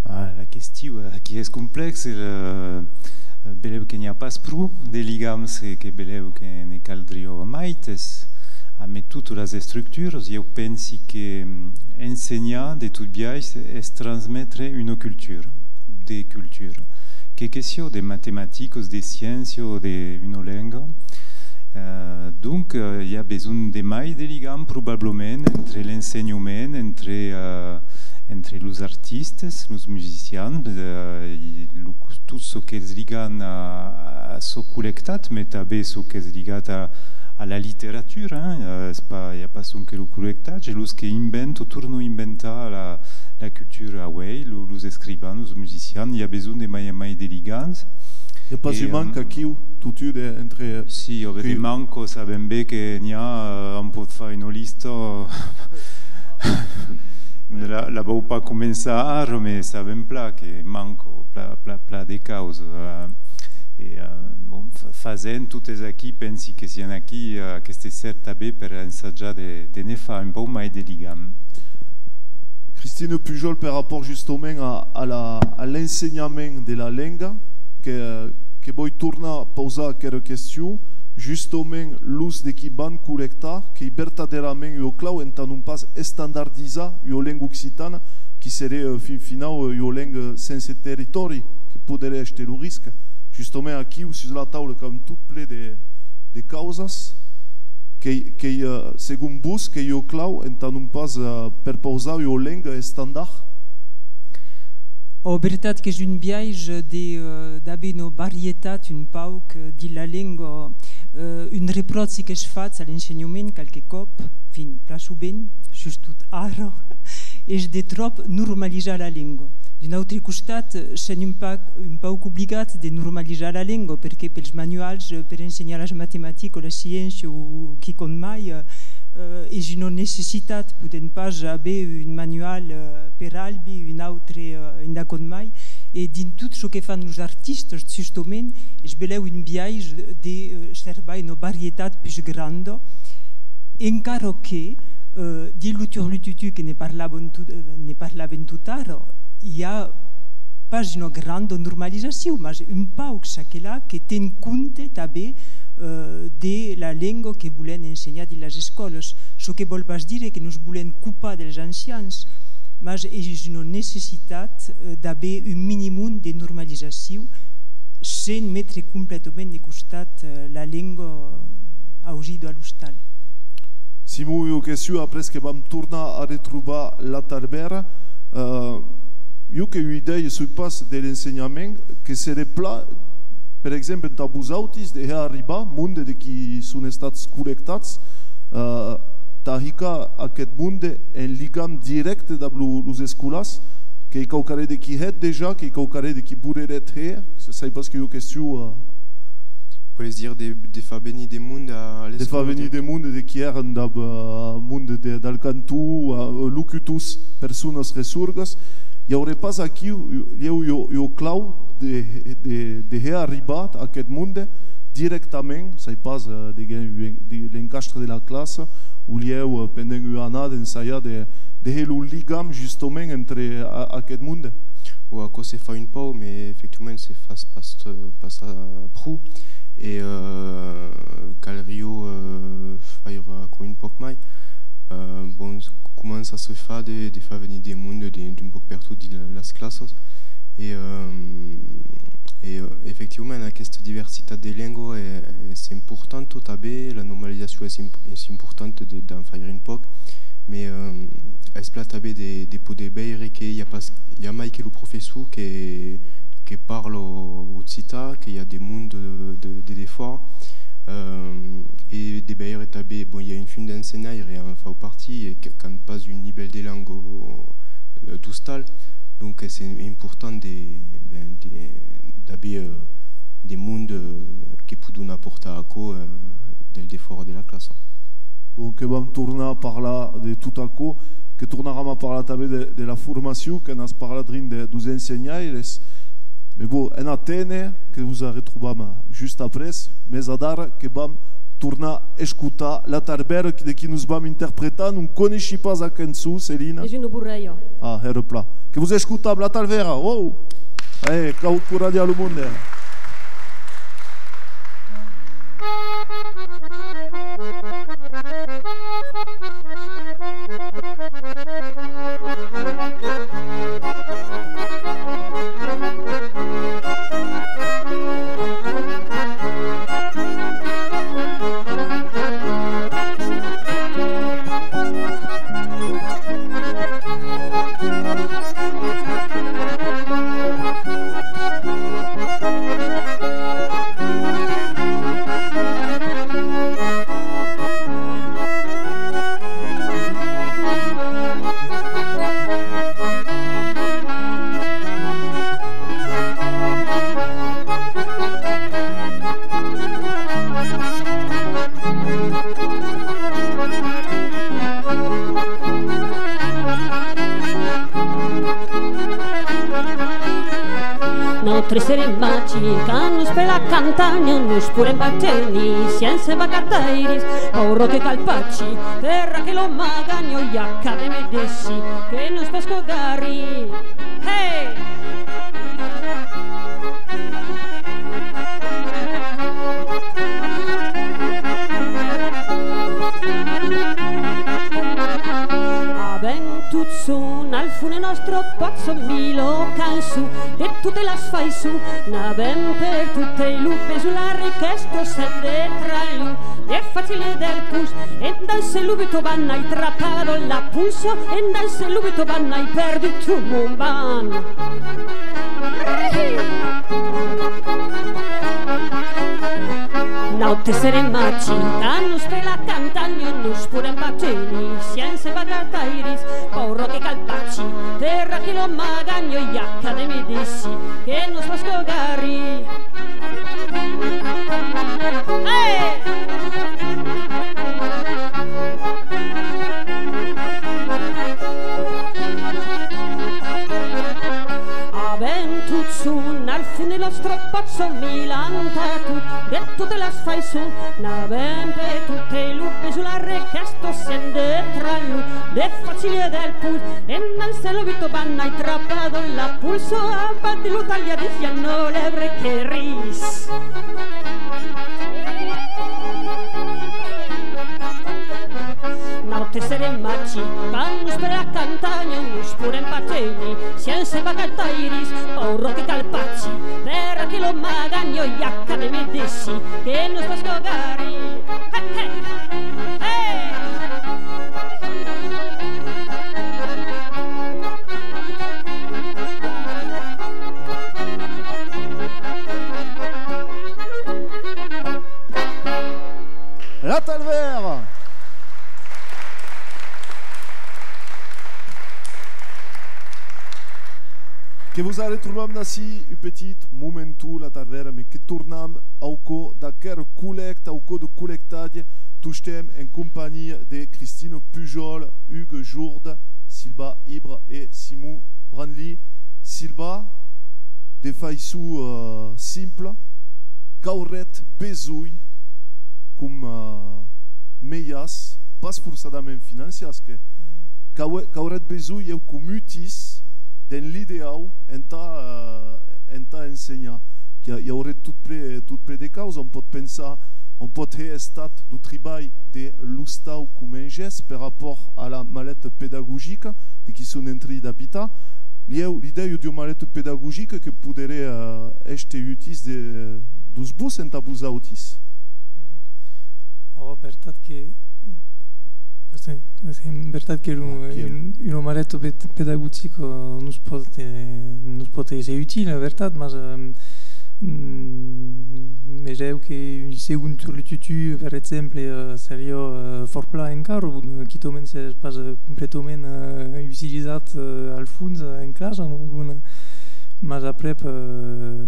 Ah, la question, eh, aquí es complèxa. Eh, belèu que n'i a pas pro de ligams e que belèu que ne caldriá maites, amé totas las estructuras. Ieu pensi que, mm, ensenhar de tot biais es transmetre una cultura, de cultura, que, que siá de matematicas, de sciéncia o de una lenga. Eh, donc, eh, i a besonh de mai de ligam, probablament, entre l'ensenhament, entre, eh, entre los artistes, los musicians, eh, i, lo, tot çò qu'es ligat a, a çò collectat, mas tanben çò qu'es ligat a, a la literatura, hein, eh, es pas, i a pas sonque lo collectatge, los que inventan, tornan inventar la, la cultura, uèi, lo, los escrivans, los musicians, i a besonh de mai en mai de ligams. I a pas un manca aquiu, totun, de, entre... Si, i a de manca, sabem ben que n'i a, eh, òm pòt far una lista. La, la vau pas començar ara, mas sabem plan que manca plan, plan, plan de causas, eh, e, eh, bon, fa-, fasèm totes aquí, pensi que siam aquí, eh, aqueste ser tanben per ensajar de, de ne far un pauc mai de ligam. Sina Pujòl, per rapòrt justament a, a la, a l'ensenhament de la lenga, que, que vòi tornar pausar aquera question, justament los de qui van collectar, qu'ei vertadèrament ua clau entà non pas estandardizar ua lenga occitana, qui seré, eh, fin finau, eh, ua lenga sense territòri, que poderé èster lo risc. Justament aquiu, sus la taula, qu'avem tot ple de, de causas, qu'ei, qu'ei, eh, segon vos, qu'ei ua clau entà non pas, eh, perpausar ua lenga estandard? Ò, vertat qu'es un biais de, eh, d'aver una varietat un pauc, eh, dins la lenga, eh, un repròchi qu'es fach a l'ensenhament qualque còp, enfin, plan sovent, sustot ara, es de tròp normalizar la lenga. D'un autre costat, sèm un pauc, un pauc obligats de normalizar la lenga, perque pels manuals, eh, per ensenhar las matematicas o la sciéncia o quicòm mai, eh, es una necessitat. Podèm pas aver un manual, eh, per Albi, un autre, eh, endacòm mai. E dins tot çò que fan los artistas, justament, es belèu un biais de, eh, cerbar una varietat pus granda, encara que, eh, dins lo turlututu que ne parlàvem tot, eh, ne parlàvem tot ara, i a pas una granda normalizacion, mas un pauc çaquelà que ten compte tanben, eh, de la lenga que volèm ensenhar dins las escòlas. Çò que vòl pas dire que nos volèm copar dels ancians, mas es una necessitat, eh, d'aver un minimum de normalizacion sens metre completament de costat, eh, la lenga ausida a l'ostal. Simon, ua question, après que vam tornar a retrobar la Talvèra. Eh, jo qu'èi ua idèia, soi pas de l'ensenhament, que seré plan, per exemple, entà vosautis, de hèr arribar monde de qui son estats collectats, eh, tà hicar aqueth monde en ligam dirècte dab lo, los escolars, qu'ei quauquarren de qui hètz dejà, qu'ei quauquarren de qui voleretz hèr, sai pas, qu'ei ua question, eh, Voles dire de, de far venir de monde a l'escòla? De far venir de monde de qui èran dab, eh, monde de, dal canton, eh, locutors, personas ressorgas. I auré pas aquiu, lhèu, ua, ua clau de, de, de hèr arribar aqueth monde dirèctament, sai pas, eh, de, de l'encastre de la classa, o lhèu, eh, pendent ua annada, ensajar de, de hèr lo ligam justament entre a, aqueth monde? Ò, aquò se fa un pauc, mes efectivament se fas pas, eh, pas, eh, pro. E, eh, calriá, eh, faire aquò un pauc mai. Eh, bon, comença a se far de, de far venir de monde de, d'un pauc pertot dins la, las classas. E, eh, e, eh, efectivament, aquesta diversitat de lenga es, es importanta tanben, la normalizacion es imp-, es importanta de, d'en faire un pauc, mes, eh, es plan tanben de, de poder veire que i a pas, i a mai que lo professor que, que parla occitan, que i a de monde de, de, de defòra, eh, e de veire tanben, bon, i a un fum d'ensenhaires, en fau partit, e que, qu'an pas un nivèl de lenga, eh, d'ostal, donc es im-, important de, ben, de, d'aver, eh, de monde, eh, que pòdon aportar aquò, eh, del defòra de la classa. Bon, que vam tornar a parlar de tot aquò, que tornaram a parlar tanben de, de la formacion, que n'as parlat drin de, deus ensenhaires. Mes bon, en aténer, que vos arretrobam just après, mes adara que vam tornar escotar la Talvèra de qui nos vam interpretar. Non coneishi pas la cançon, Celina. Es una borrèia. Ah, hèra plan. Que vos escotam, la Talvèra, oh! Eh, cau coratge a lo monde. Nòstre serem magic, quand nos per la cantanha nos podem pas tenir, sièm se'n va cartairis, pauro que cal paci, per aquelo maganho i a cap de medeci que nos pas cogari. Hey! Avèm tot son al fons de nòstre pòt son mila cançons de totes las faiçons. N'avèm per totei lo besonh, la requèsta, sèm de tralhon, de facile del pus, en danse lo buto banai trapado la pulsa, en danse lo buto banai perdut mon ban. Nòstre serem magic, quand nos per la cantanha nos podem pas tenir, sièm se'n va cartairis, pauro que cal paci, per aquelo maganho i a cap de medeci que nos pas cogari. Hey! Avèm tot son al fons de nòstre pòt son milan tatuts de totes las faiçons. N'avèm per totei lo besonh, la requèsta, sèm de tralhon, de facile del pus, en danse lo buto banai trapado la pulsa, a bati lo talhadís i a no lebre que ris. Nòstre serem magic, quand nos per la cantanha nos podem pas tenir, sièm se'n va cartairis, pauro que cal paci, per aquelo maganho i a cap de medeci que nos pas cogari. Hey, hey, hey! La Talvèra! Que vos arretrobam d'ací un petit momenton, La Talvèra, mes que tornam au cò d'aquera collècta, au cò de Collectatge, tostemps en companhia de Christine Pujol, Hugues Jourda, Sylvain Ibre e Simon Branly. Sylvain, de faiçon, eh, simpla, qu'auretz besonh com, eh, mejans, pas forçadament financièrs, que, qu'au-, qu'auretz besonh, ieu, com utís, dens l'ideau, entà, eh, entà ensenhar. Qu'i a, i auretz tot plen, tot plen de causas. Òm pòt pensar, òm pòt hèr estat lo tribalh de l'ostau com un gèst per rapòrt a la maleta pedagogica de qui son en trin d'abitar. Ieu, l'idèa d'ua maleta pedagogica que poderé, eh, èster utís de, dus bons entà vosautis. Oh, vertat que, sí, sí, vertat que lo, un, una maleta ped-, pedagogica nos pòt, eh, nos pòt èsser utila, vertat, mas, eh, mm, mes ieu que un segond turlututu, per exemple, eh, seriá, eh, fòrt plan encara, bon, quitament s'es pas, eh, completament, eh, utilizat, eh, al fons, eh, en classa, bon, mas aprèp, eh,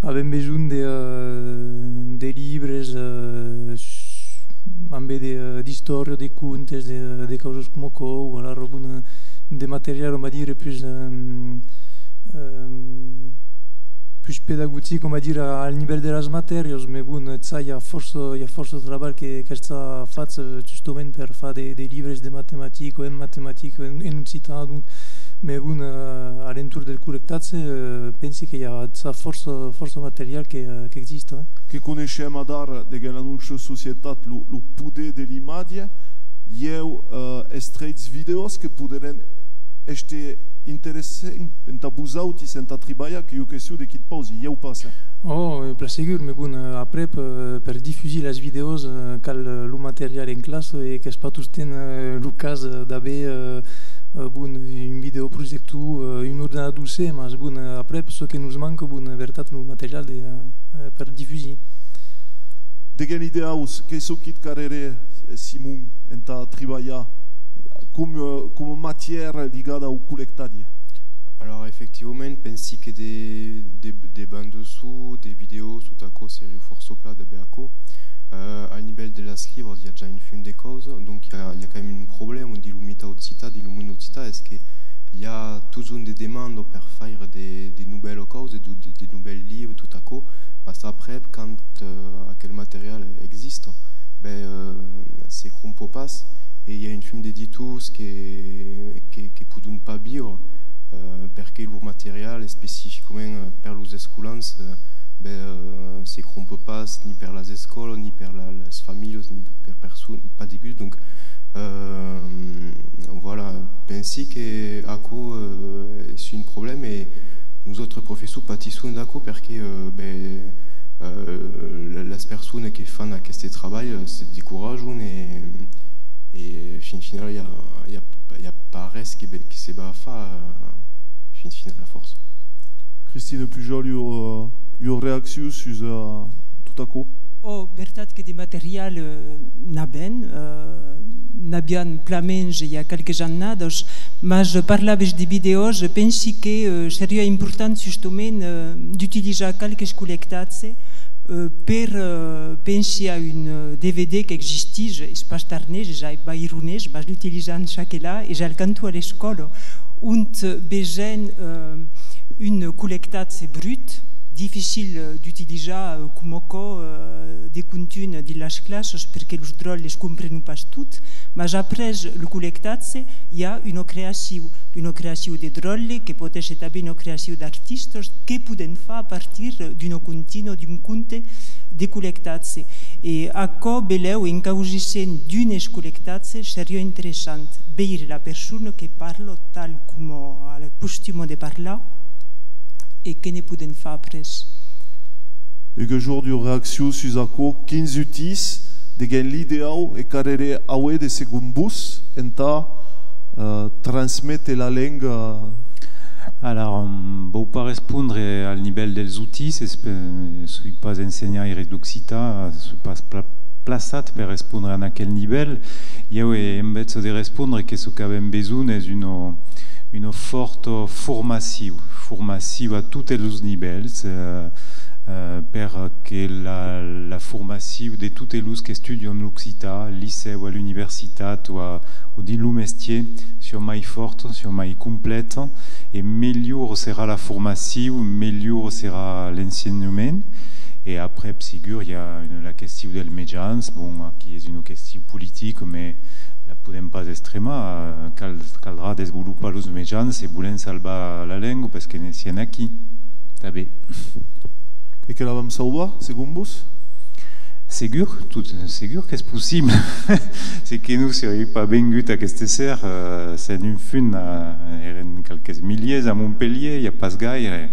avèm besonh de, eh, de libres, eh, s-, ambe de, eh, d'istòria, de contes, de, de causas coma aquò, o alara, bon, eh, de material, on va dire, pus, eh, eh, pus pedagogic, on va dire, al nivèl de las matèrias, mes bon, eh, ça, i a fòrça, i a fòrça trabalh que, qu'està fach, eh, justament per far de, de libres de matematica, en matematica, en, en occitan, donc, mes bon, eh, a l'entorn del collectatge, eh, pensi que i a, ça, fòrça, fòrça material que, eh, qu'exista, eh. Que coneishem adara, deguens l'anóncia Societat, lo, lo poder de l'imatge, ieu, eh, estreits vidèos que poderén èster interessants entà vosautis, entà tribalhar, qu'ei ua question de qui't pausi, ieu pas, eh. Oh, eh, plan segur, mes bon, eh, aprèp, eh, per difusir las vidèos, eh, cal, eh, lo material en classa e qu'es pas tostemps, eh, lo cas, eh, d'aver, eh, eh, bon, un videoprojector, eh, un ordenador, se, mas bon, eh, aprèp, çò que nos manca, bon, eh, vertat, lo material de, eh, per difusir. Deguens l'ideau, qu'ei çò qui't caleré, Simon, entà tribalhar com, eh, coma matièra ligada au collectatge? Alors, efectivament, pensi que de, de, de bandas son, de vidèos, tot aquò seriá fòrça plan d'aver aquò. Eh, al nivèl de las libras, i a ja un fum de causas, donc i a, i a quand même un problèma dins lo mitan occitan, dins lo mond occitan, es que i a Son de demandas per faire de, de novèlas causas, de, de, de novèls libres, tot aquò, mas aprèp, quand, eh, aquel material exista, ben, eh, se crompa pas, e i a un fum d'editors que, que, que pòdon pas viure, eh, perque lo material especificament, eh, per los escolans, eh, ben, eh, se crompa pas ni per las escòlas, ni per la, las familhas, ni per person, pas degun. Donc, eh, voilà, pensi que aquò, eh, es un problèma e nosautres professors patisson d'aquò perque, eh, ben, eh, la-, las personas que fan aqueste trabalh, eh, se descoratjan e, e fin finala i a, i a, i a pas res que, que se va far, eh, fin finala, a fòrça. Christine Pujol, ua, ua reaccion sus, eh, tot aquò? Ò, vertat que de material, eh, n'avèm, eh, n'aviam plan mens i a qualques annadas, mas parlaves de vidèos, pensi que, eh, seriá important justament, eh, d'utilizar qualques collectatges, eh, per, eh, pensi a un, eh, D V D qu'existís, es pas tarnés, es ai-, aironés, mas l'utilizan çaquelà, es al canton a l'escòla, ont vesèm, eh, un collectatge brut, dificil, eh, d'utilizar, eh, coma aquò, eh, de contunh dins las classas, perque los dròlles comprenon pas tot, mas après lo collectatge, i a una creacion, una creacion de dròlle, que pòt èsser tanben una creacion d'artistas, que podèm far a partir d'una contina, d'un conte de collectatge. E aquò, belèu, en causissent d'unes collectatges, seriá interessant veire la persona que parla tal coma a la costuma de parlar e que ne podèm far après. Hugues Jourda, ua reaccion sus aquò, quins utís deguèm l'ideau e carreré aué de segon vos entà, eh, transméter la lenga? Alors, mm, vau pas respondre al nivèl dels utís, es pe-, soi pas ensenhaire d'occitan, soi pas pla-, plaçat per respondre en aquel nivèl. Ieu, e, en vètz de respondre que çò qu'avèm besonh es una, una fòrta formacion, formacion a totes los nivèls, eh, eh, per que la, la formacion de totes los qu'estudian l'occitan, al licèu, a l'universitat o a, o dins lo mestièr, siá mai fòrta, siá mai complèta, e melhor serà la formacion, melhor serà l'ensenhament. E aprèp, segur, i a una, la question dels mejans. Bon, aquí es una question politica, mas la podèm pas extremar. Cal, caldrà desvolopar los mejans se volèm salvar la lenga, perque ne sèm aquí tanben. E que la vam sauvar, segon vos? Segur, tot, segur qu'es possible. Se que non seriái pas vengut aqueste ser, eh, sens un fum, eh, èrem qualques milièrs a Montpelhièr, i a pas gaire.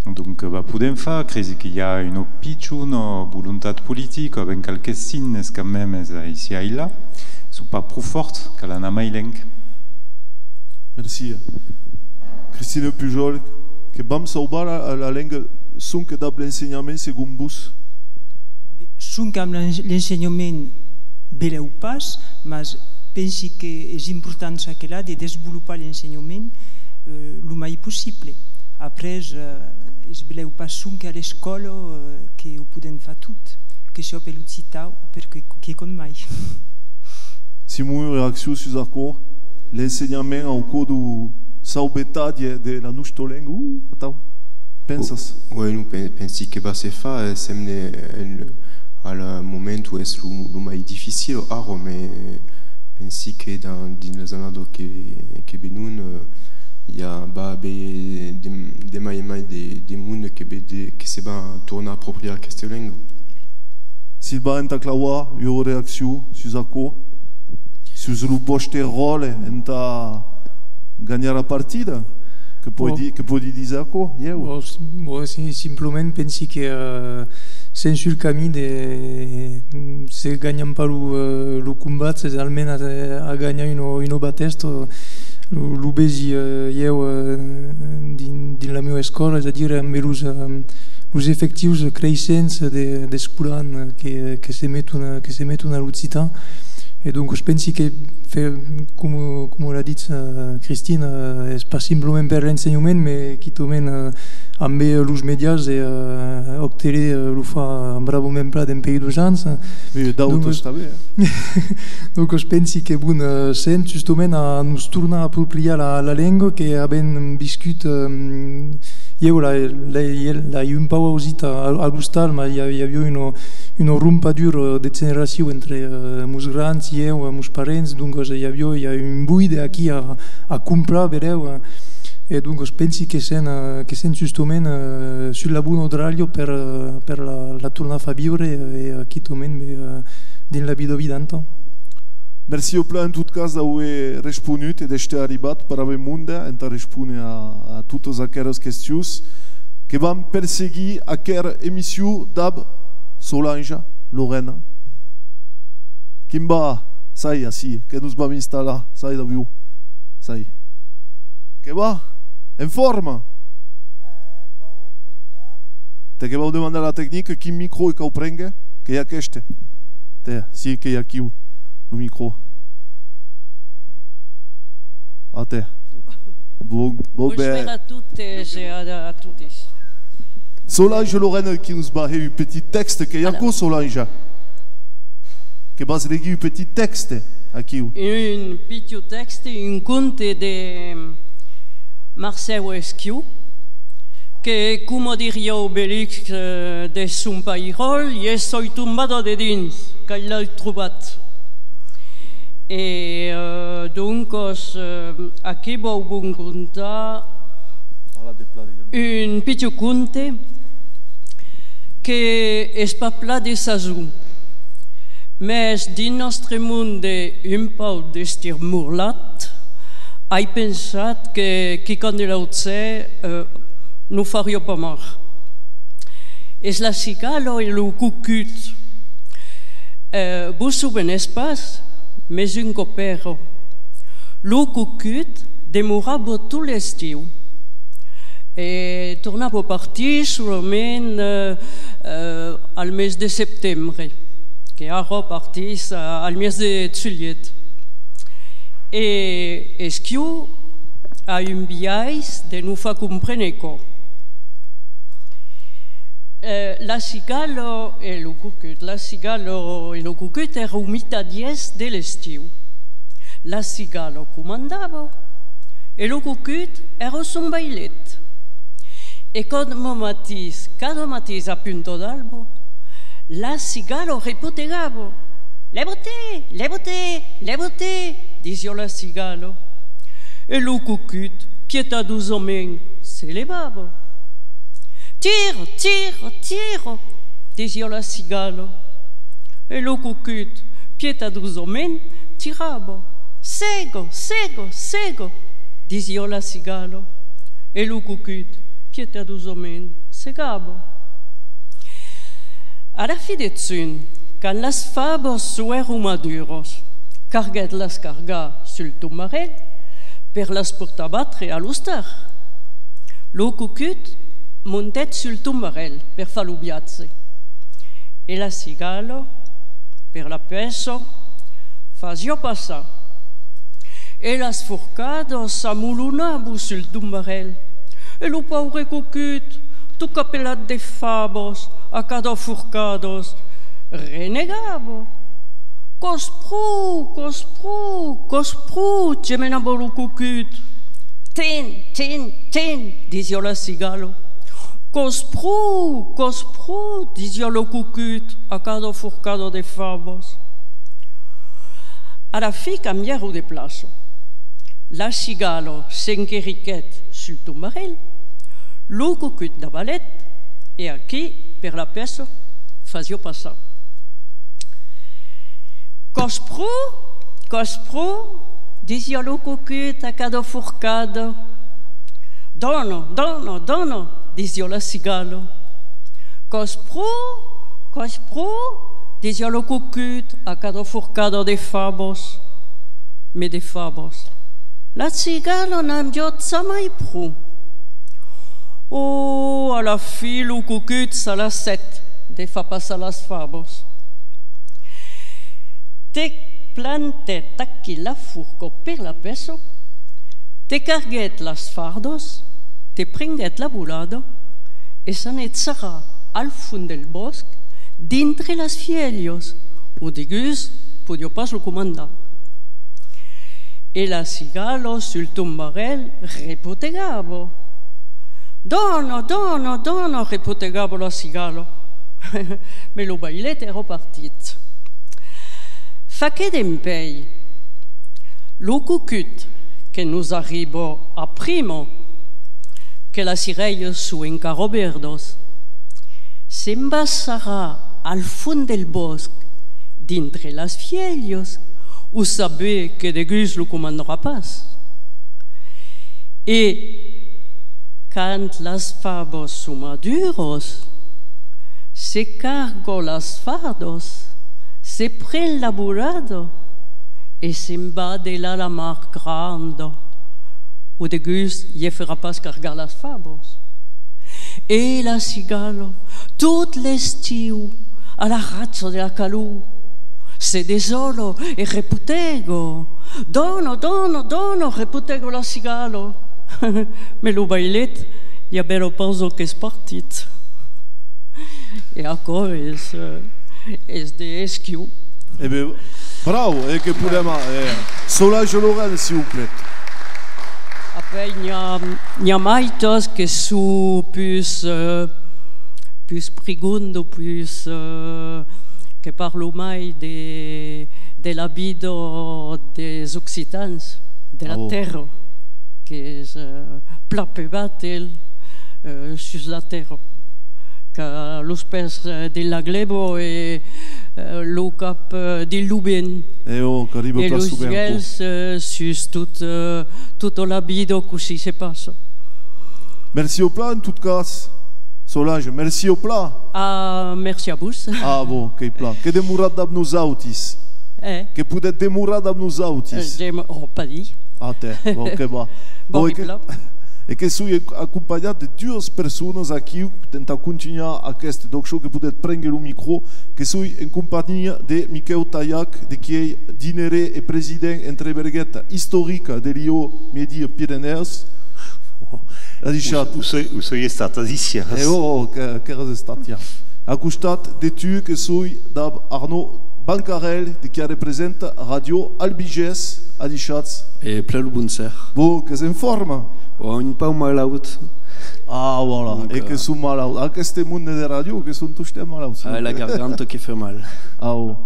Donc, va, podèm far, cresi que i a una pichona volontat politica, avèm qualques signes quand même, aicí e ailà. Son pas pro fòrts, cal anar mai luènh. Merci. Christine Pujol, que vam sauvar la, la lenga sonque dab l'ensenhament, segon vos? Sonque amb l'en-, l'ensenhament, belèu pas, mas pensi que es important çaquelà de desvolopar l'ensenhament, eh, lo mai possible. Après, eh, es belèu pas sonque a l'escòla, eh, que o podèm far tot, que siá per l'occitan o per que, quicòm mai. Simon, reaccion sus aquò? L'ensenhament au còr deu sauvetatge de la nòsta lenga, uh, atau, pensas? Oui, non, pen-, pensi que va se far, eh, sèm en, al moment ont es lo, lo mai dificil, ara, mas pensi que dans, dins las annadas que, que venon, eh, i a, va aver de, de mai en mai de, de monde que, ve de, que se va tornar apropriar aquesta lenga. Silvan, entà clavar, ua reaccion sus aquò, sus lo vòste ròtle entà ganhar la partida? Que pòdi, que pòdi díser aquò, ieu? Bon, si-, bon, si-, simplament pensi que, eh, sèm sul camin de, se ganham pas lo, eh, lo combat, es almens a, a ganhar una, una batèsta. Lo, lo vesi, eh, ieu, eh, dins, dins la meua escòla, es a dire, amb los, eh, los efectius creissents de, d'escolans que, que se meton a, que se meton a l'occitan. E donc, pensi que, fe-, coma, coma l'a dit, eh, Christine, eh, es pas simplament per l'ensenhament, mas quitament, eh, Tanben, eh, los mèdias e, eh, Òc Tele, eh, lo fa bravament plan dempuèi dos ans. E d'autres tanben, eh. Doncas, pensi que, bon, eh, sèm justament a nos tornar apropriar la, la lenga que avèm viscut, eh, ieu la, la, l'ai un pauc ausit a, a l'ostal, mas i a, i aviá una, una rompadura de generacion entre, eh, mos grands, ieu, e mos parents, doncas i aviá, i a un voide aquí a, a complar, belèu, eh, E doncas, pensi que sèm, eh, que sèm justament, eh, sus la bona dralha per, eh, per la, la tornar far viure, eh, e, eh, quitament, eh, dins la vida vidanta. Mercí plan, en tot cas, d'aver responut e d'èster arribat per aver monde entà respóner a, a totas aqueras questions que vam perseguir aquera emission dab Solange Lorena. Quin va? Sai, ací, que nos vam installar, sai, d'avion. Sai. Que va? En forma? Te que vau demandar a la tecnica quin micro e cau prénguer, que i a aqueste. Te, si, que i a aquiu, lo micro. A te. Bon, bon, ben. Bonsoir a totes e a, a totes. Solange Lorena qui nos va hèr un petit texte, que i a aquò, Solange? Que vas legir un petit texte, aquiu. Un pichon texte, un conte de Marcèu Esquiu, que, coma diriá Obelix, eh, de son pairòl, i soi tombada dedins, quand l'ai trobat. E, eh, doncas, eh, aquí vau vos contar un pichon conte que es pas plan de sason, mès dins nòstre monde un pauc destirmorlat, ai pensat que quicòm de lausèr, eh, nos fariá pas mal. Es la cigala e lo cocut. Eh, vos sovenètz pas, mès un còp èra. Lo cocut demorava tot l'estiu e tornava partir solament, eh, eh, al mes de setembre, que ara partís, eh, al mes de julhet. E Esquiu a un biais de nos far comprene aquò. Eh, la cigala e lo cocut. La cigala e lo cocut èran mitatgièrs de l'estiu. La cigala comandava e lo cocut èra son vailet. E cada matin, cada matin a punta d'alba, la cigala repotegava. Lèva-te, lèva-te, lèva-te, disiá la cigala. E lo cocut, pietadosament, se levava. Tira, tira, tira, disiá la cigala. E lo cocut, pietadosament, tirava. Sega, sega, sega, disiá la cigala. E lo cocut, pietadosament, segava. A la fin de junh, quand las favas son èran maduras, carguèt las cargar sul tombarèl per las portar batre a l'ostal. Lo cocut montèt sul tombarèl per far lo viatge, e la cigala, per la pèça, fasiá passar. E las forcadas s'amolonavan sul tombarèl. E lo paure cocut, tot capelat de favas, a cada forcada, renegava. Còs pro, còs pro, còs pro, gemenava lo cocut. Ten, ten, ten, disiá la cigala. Còs pro, còs pro, disiá lo cocut a cada forcada de favas. A la fin cambièron de plaça. La cigala s'enqueriquèt sul tombarèl, lo cocut davalèt e aquí, per la pèça, fasiá passar. Còs pro, còs pro, disiá lo cocut a cada forcada. Dona, dona, dona, disiá la cigala. Còs pro, còs pro, disiá lo cocut a cada forcada de favas. Mès de favas, la cigala n'aviá jamai pro. Ò, a la fin, lo cocut s'alassèt de far passar las favas. Te plantèt aquí la forca per la pèça, te carguèt las fardas, te prenguèt la volada E s'anèt sarrar al fons del bòsc, dintre las fièlhas, ont degús podiá pas lo comandar. E la cigala sul tombarèl repotegava. Dòna, dòna, dòna, repotegava la cigala. Mès lo vailet èra partit. Faguèt dempuèi. Lo cocut que nos arriba a prima, que las irelhas son encara verdas, se'n va sarrar al fons del bòsc, dintre las fièlhas, ont sabe que degús lo comandarà pas. E quand las favas son maduras, se carga las fardas, se pren la bolada e se'n va de la la mar granda, ont degús i farà pas cargar las favas. E la cigala, tot l'estiu, a la ratja de la calor, se desòla e repotega. Dòna, dòna, dòna, repotega la cigala. Mès lo vailet, i a bèla pausa qu'es partit. E aquò es, eh, es de Esquiu. E ben, bravo, e que podèm, eh, Solange Laurent, s'il vous plaît. Après, n'i a, n'i a maitas que son pus, eh, pus prigondas, pus, eh, que parlan mai de, de la vida dels occitans, de la tèrra, qu'es, eh, plan pus batel, eh, sus la tèrra, qu'a los pès, eh, dins la glèba e, eh, lo cap, eh, dins lo vent. E los uèlhs, eh, sus tot, eh, tota la vida cossí se passa. Mercés plan, en tot cas. Solange, mercés plan. Ah, mercés a vos. Ah, bon, qu'ei plan. Que demoratz dab nosautis. Eh? Que podètz demorar dab nosautis. Eh, dem-, oh, pas dit. Ah, tè, bon, que va. Bon, bon, e que, e que soi ac-, acompanhat de duas personas aquiu entà contunhar aqueste talk show, que podètz prénguer lo micro, que soi en companhia de Miquèu Taiac, de qui ei dineraire e president, entre verguetas, istoric de l'I E O Midi-Pyrénées. Adishatz. Où, où soi, où soi estat, adishatz. E oh, que, qu'èras estat, ja. A costat de tu que soi dab Arnaud Bancarel, de qui arrepresenta Ràdio Albigés, adishatz. E plan lo bonser. Bon, qu'ès en forma? Oh, un pauc malaut. Ah, voilà, donc, e que, euh, son malauts. Aqueste monde de ràdio que son tostemps malauts. Ah, la garganta que fa mal. Ah, oh.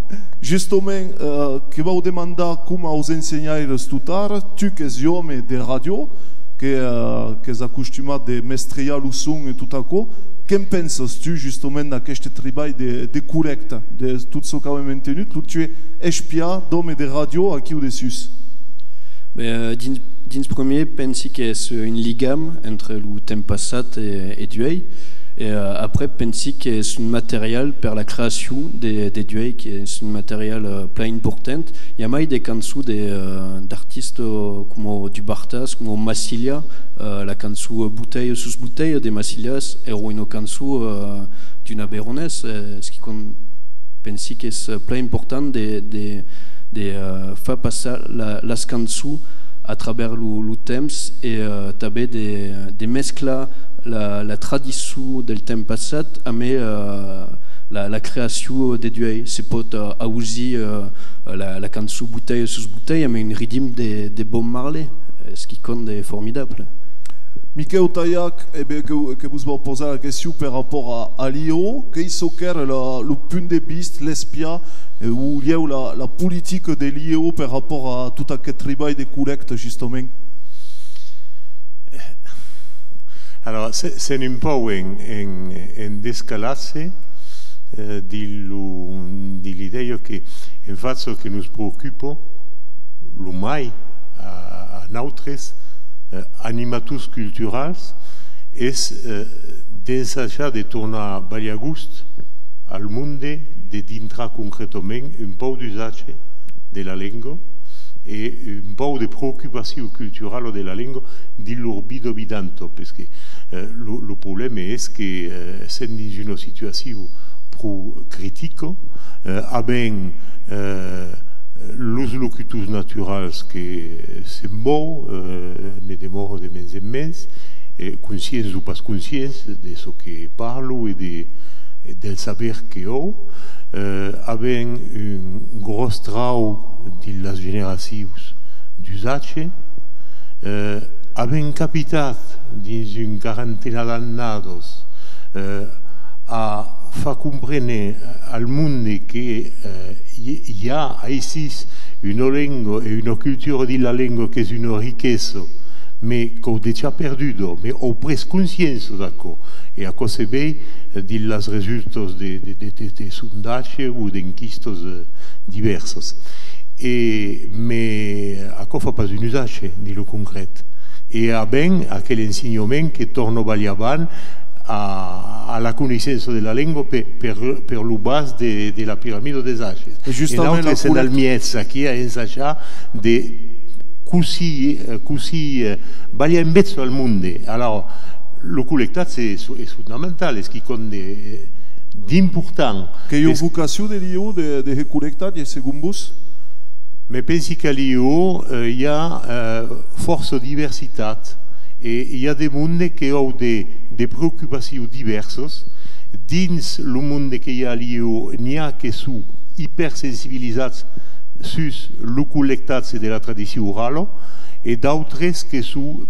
Justament, eh, que vau demandar coma aus ensenhaires totara, tu qu'ès òme de ràdio, que, eh, qu'ès acostumat de mestrejar lo son e tot aquò, que'n pensas tu justament d'aqueste tribalh de, de collècta, de tot çò qu'avem entenut, lo tu espiar d'òme de ràdio aquiu dessús? Ben, eh, dins, dins premier, pensi qu'es un ligam entre lo temps passat e, e d'uèi. E, eh, après, pensi qu'es un material per la creacion de, de d'uèi, qu'es un material, eh, plan important. I a mai de cançons de, eh, d'artistas coma Dubartas, coma Massilia, eh, la cançon Botelha sus botelha de Massilia èra una cançon, eh, d'un avaironés, eh, es quicòm, pensi qu'es plan important de, de, de, eh, far passar la, las cançons a travèrs lo, lo temps e, eh, tanben de, de mesclar la, la tradicion del temps passat amb, eh, la, la creacion de d'uèi. Se pòt, eh, ausir, eh, la, la cançon Botelha sus botelha amb un ritme de, de Bob Marley. Es quicòm de formidable. Miquèu Taiac, e ben, que, que vos vau pausar la question per rapòrt a, a l'I E O, qu'ei çò qu'èra la, lo punt de vista, l'espiar, eh, o lhèu la, la politica de l'I E O per rapòrt a tot aqueth tribalh de collècta, justament? Alors, se-, sèm un pauc en, en, en descalatge, eh, dins lo, dins l'idèia que, en fach, çò que nos preocupa lo mai a, a nautres, eh, animators culturals, es, eh, d'ensajar de tornar balhar gost al monde, de dintrar concretament un pauc d'usatge de la lenga e un pauc de preocupacion culturala de la lenga dins lor vida vidanta, perque, eh, lo, lo problèma es que, eh, sèm dins una situacion pro critica, eh, avèm, eh, los locutors naturals que se mòu, eh, ne demòra de mens en mens, eh, conscients o pas conscients de çò que parlo e de, e del saber que an, eh, avèm un gròs trauc dins las generacions d'usatge, eh, avèm capitat dins un quarantenat d'annadas, eh, a far comprene al monde que, eh, i, i a aicí una lenga e una cultura dins la lenga qu'es una riquesa, mai qu'an dejà perduda, mai an pres consciéncia d'aquò. E aquò se vei, eh, dins las resultas de, de, de, de, de sondatge o d'enquistas, eh, divèrsas. E, mai aquò fa pas un usatge dins lo concret. E avèm aquel ensenhament que torna balhar avant a, a la coneissença de la lenga per, per, per lo bas de, de la piramida dels ages. E justament, en autres, en al mièg, aquí a ensajar de cossí, eh, cossí, eh, balhar en bèth al monde. Alòrs, lo collectatge es, es fondamental, es quicòm de, d'important. Qu'ei ua vocacion de l'I E O de, de hèr collectatge, segon vos? Me pensi qu'a l'I E O, eh, i a, eh, fòrça diversitat e i a de monde que an de, de preocupacions divèrsas. Dins lo monde que i a a l'I E O, n'i a que son ipersensibilizats sus lo collectatge de la tradicion orala e d'autres que son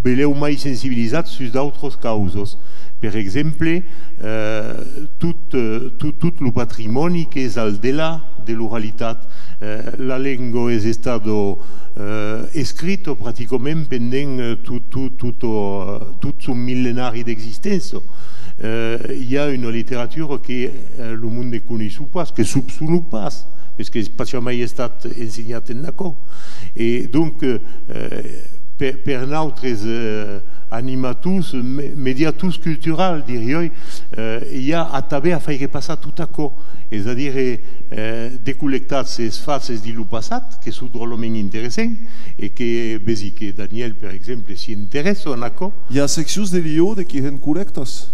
belèu mai sensibilizats sus d'autras causas. Per exemple, eh, tot, eh, tot, tot lo patrimòni qu'es al delà de l'oralitat. Eh, la lenga es estada, eh, escrita practicament pendent, eh, tot, tot, tot, eh, tot son millenari d'existéncia. Eh, i a una literatura que, eh, lo monde coneisson pas, que sopsonon pas, perque es pas jamai estat ensenhat en aquò. E donc, eh, per, per nautres, eh, animators, me-, mediators culturals, diriái, eh, i a atanben a faire passar tot aquò, es a dire, eh, de collectatges fachs dins lo passat, que son dròlament interessants, e que vesi que Daniel, per exemple, s'i interèssa en aquò. I a seccions de l'I E O de qui hèn collèctas?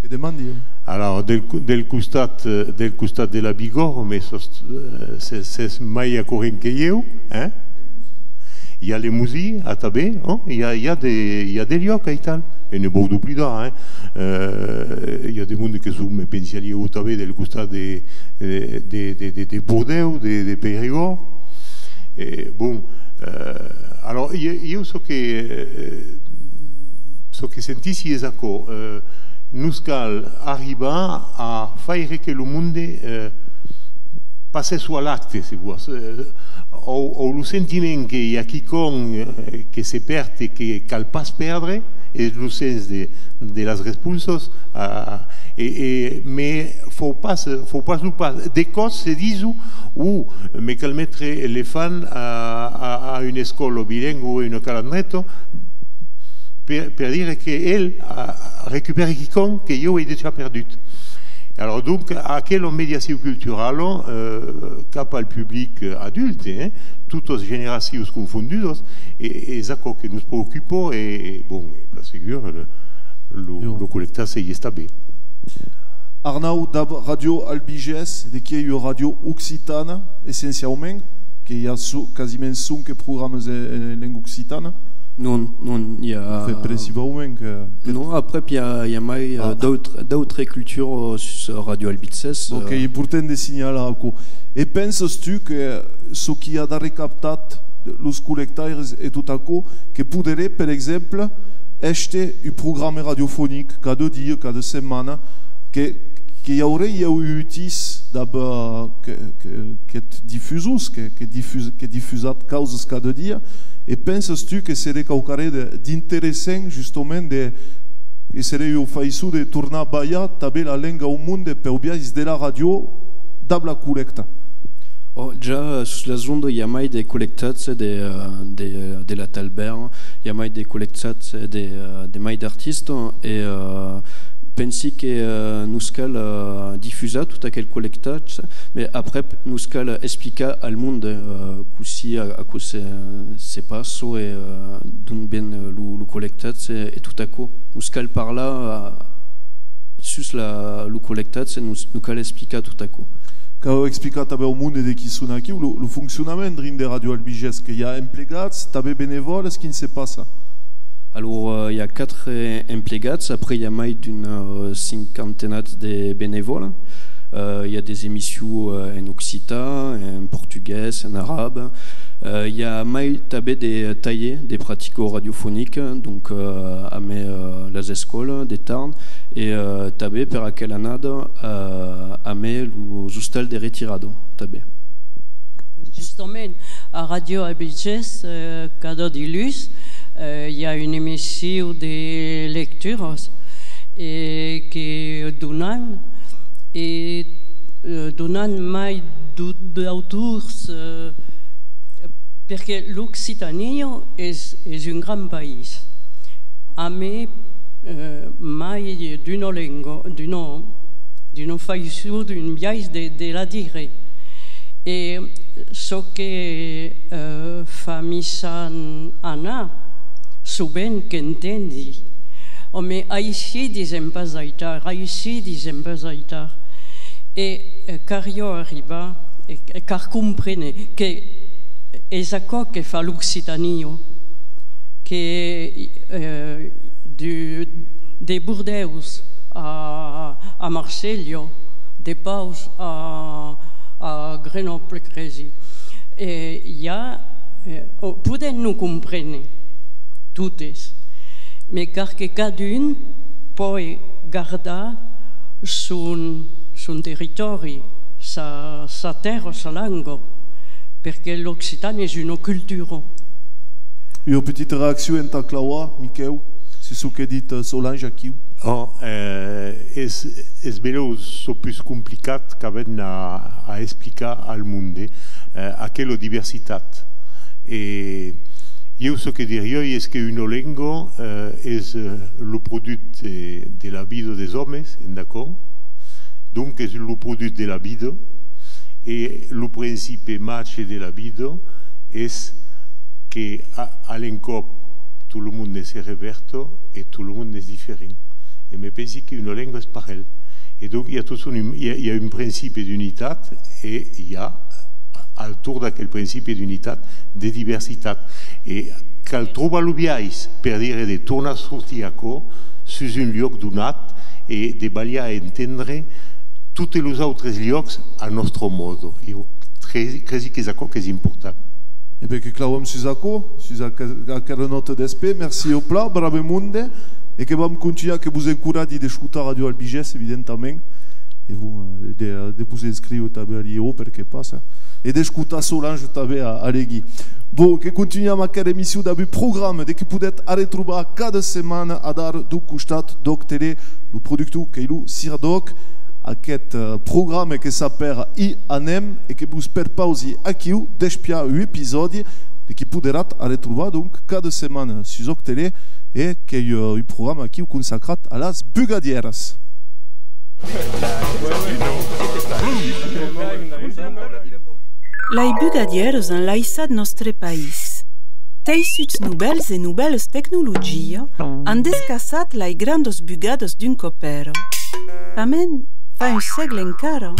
Que demandi, eh? Alòrs, del co-, del costat, eh, del costat de la Bigòrra, me sòs, eh, se-, sès mai a corrent que ieu, eh? I a Lemosin, atanben, eh? I a, i a de, i a de luòcs aital, e ne vau doblidar, eh? Eh, i a de monde que son, me pensi, a l'I E O atanben del costat de, de, de, de, de, de Bordèu, de, de Perigòrd. E, bon, eh, alòrs, ieu, ieu çò que, eh, çò que sentissi es aquò, eh, nos cal arribar a faire que lo monde, eh, passèsse a l'acte, se vòs. Eh, an, an lo sentiment que i a quicòm, eh, que se pèrd e que cal pas pèrdre, es lo sens de, de las responsas, eh, e, e, me fau pas, fau pas lo pas. De còps se dison, o me cal metre l'enfant a, a, a una escòla bilingua o a una Calandreta, per, per dire que el, a, recupèri quicòm que ieu ai dejà perdut. Alòrs, donc, aquela mediacion culturala, eh, cap al public adulte, eh, totas generacions confondudas, e, es aquò que nos preocupa, e, e, bon, e plan segur, lo, lo, lo collectatge i es tanben. Arnaud, dab Ràdio Albigés, de qui ei ua ràdio occitana, essenciaument, que i a so-, quasiment sonque programas en, en lenga occitana? Non, non, i a... Enfin, principaument que, que... Non, aprèp i a, i a mai, eh, d'autres, d'autres culturas sus Ràdio Albigés. Bon, qu'ei important de signalar aquò. E pensas tu que çò qui a d'arrecaptat los collectaires e tot aquò, que poderé, per exemple, èster un programa radiofonic cada dia, cada setmana, que, que i auré ua utís dab, eh, que, que, qu'ètz difusors, que, que difus-, que difusatz causas cada dia, e pensas tu que seré quauquarren de, d'interessant, justament, de, e seré ua faiçon de tornar balhar tanben la lenga au monde peu biais de la ràdio dab la collècta? Ò, ja, eh, sus las ondas i a mai de collectatge de, eh, de, de la Talbèrn, i a mai de collectatge de, eh, de mai d'artistas, e, eh, pensi que, eh, nos cal, eh, difusar tot aquel collectatge, mai aprèp nos cal explicar al monde, eh, cossí a-, aquò se, se passa e, eh, d'ont ven, eh, lo, lo collectatge e tot aquò. Nos cal parlar, eh, sus la, lo collectatge, nos, nos cal explicar tot aquò. Cau explicar tanben au monde de qui son aquiu lo, lo foncionament drin de Ràdio Albigés, que i a emplegats, tanben benevòles, quin se passa? Alors, euh, i a quatre, euh, emplegats, après i a mai d'una, euh, cinquantenat de benevòles. Euh, i a des emissions, euh, en occitan, en portugués, en arabe. Euh, i a mai tanben de talhèrs de practica radiofonica, donc, euh, amé, euh, las escòlas de Tarn e, euh, tanben per aquela annada, euh, amé los ostals de retirada, tanben. Justament, a Ràdio Albigés, euh, cada diluns, euh, i a una emission de lecturas e que donan, e, euh, donan mai d'au-, d'autors, euh, perque l'Occitània es, es un grand país, amé, euh, mai d'una lenga, d'una, d'una faiçon, d'un biais de, de la dire. E çò que, euh, fa michant anar, sovent qu'entendi: «Ò, mès aicí disen pas aital, aicí disen pas aital.» E, eh, car ieu arribar, e, e car comprene que es aquò que fa l'Occitània, que, eh, de, de Bordèus a, a Marselha, de Paus a, a Grenòble, cresi. E i a, eh, o, podèm nos comprene totes, mès car que cadun pòi gardar son, son territòri, sa, sa tèrra, sa lenga, perque l'occitan es una cultura. Ua petita reaccion entà clavar, Miquèu, sus çò que dit, eh, Solange aquiu? Ò, eh, es, es benleu çò pus complicat qu'avèm a, a explicar al monde, eh, aquela diversitat. E ieu çò que diriái es que una lenga, eh, es, eh, lo produit de, de la vida des òmes, endacòm, donc es lo produit de la vida, e lo principi màger de la vida es que a, a l'encòp tot lo monde se revèrta e tot lo monde es diferent. E me pensi qu'una lenga es parelh. E donc i a tot un, i a, i a un principi d'unitat e i a, al torn d'aquel principi d'unitat, de diversitat. E cal trobar lo biais per dire de tornar sortir aquò sus un luòc donat e de balhar entendre totes los autres luòcs a nòstra mòda. Ieu cre-, cresi qu'es aquò qu'es important. E ben que clavam sus aquò, sus aqu-, aquela nòta d'espèr. Merci au plan, brave monde, e que vam contunhar, que vos encoratgi d'escotar Ràdio Albigés, evidentament, e bon, eh, de, de vos inscriure tanben a l'I E O, perqué pas, eh, e d'escotar Solange tanben a, a Legui. Bon, que contunham aquela emission dab un programa de qui podètz arretrobar cada setmana adara deu costat d'Òc Tele, lo productor qu'ei lo CIRDÒC. Aqueth, eh, programa que s'apèra I anem e que vos perpausi aquiu d'espiar un episòdi de qui poderatz arretrobar, donc, cada setmana sus Òc Tele e qu'ei, eh, un programa aquiu consacrat a las bugadieras. Lai bugadieras an laissat nòstre país. Teissuts novèls e novèlas tecnologias an descassat lai grandas bugadas d'un còp èra. Tanben, fa un sègle encara,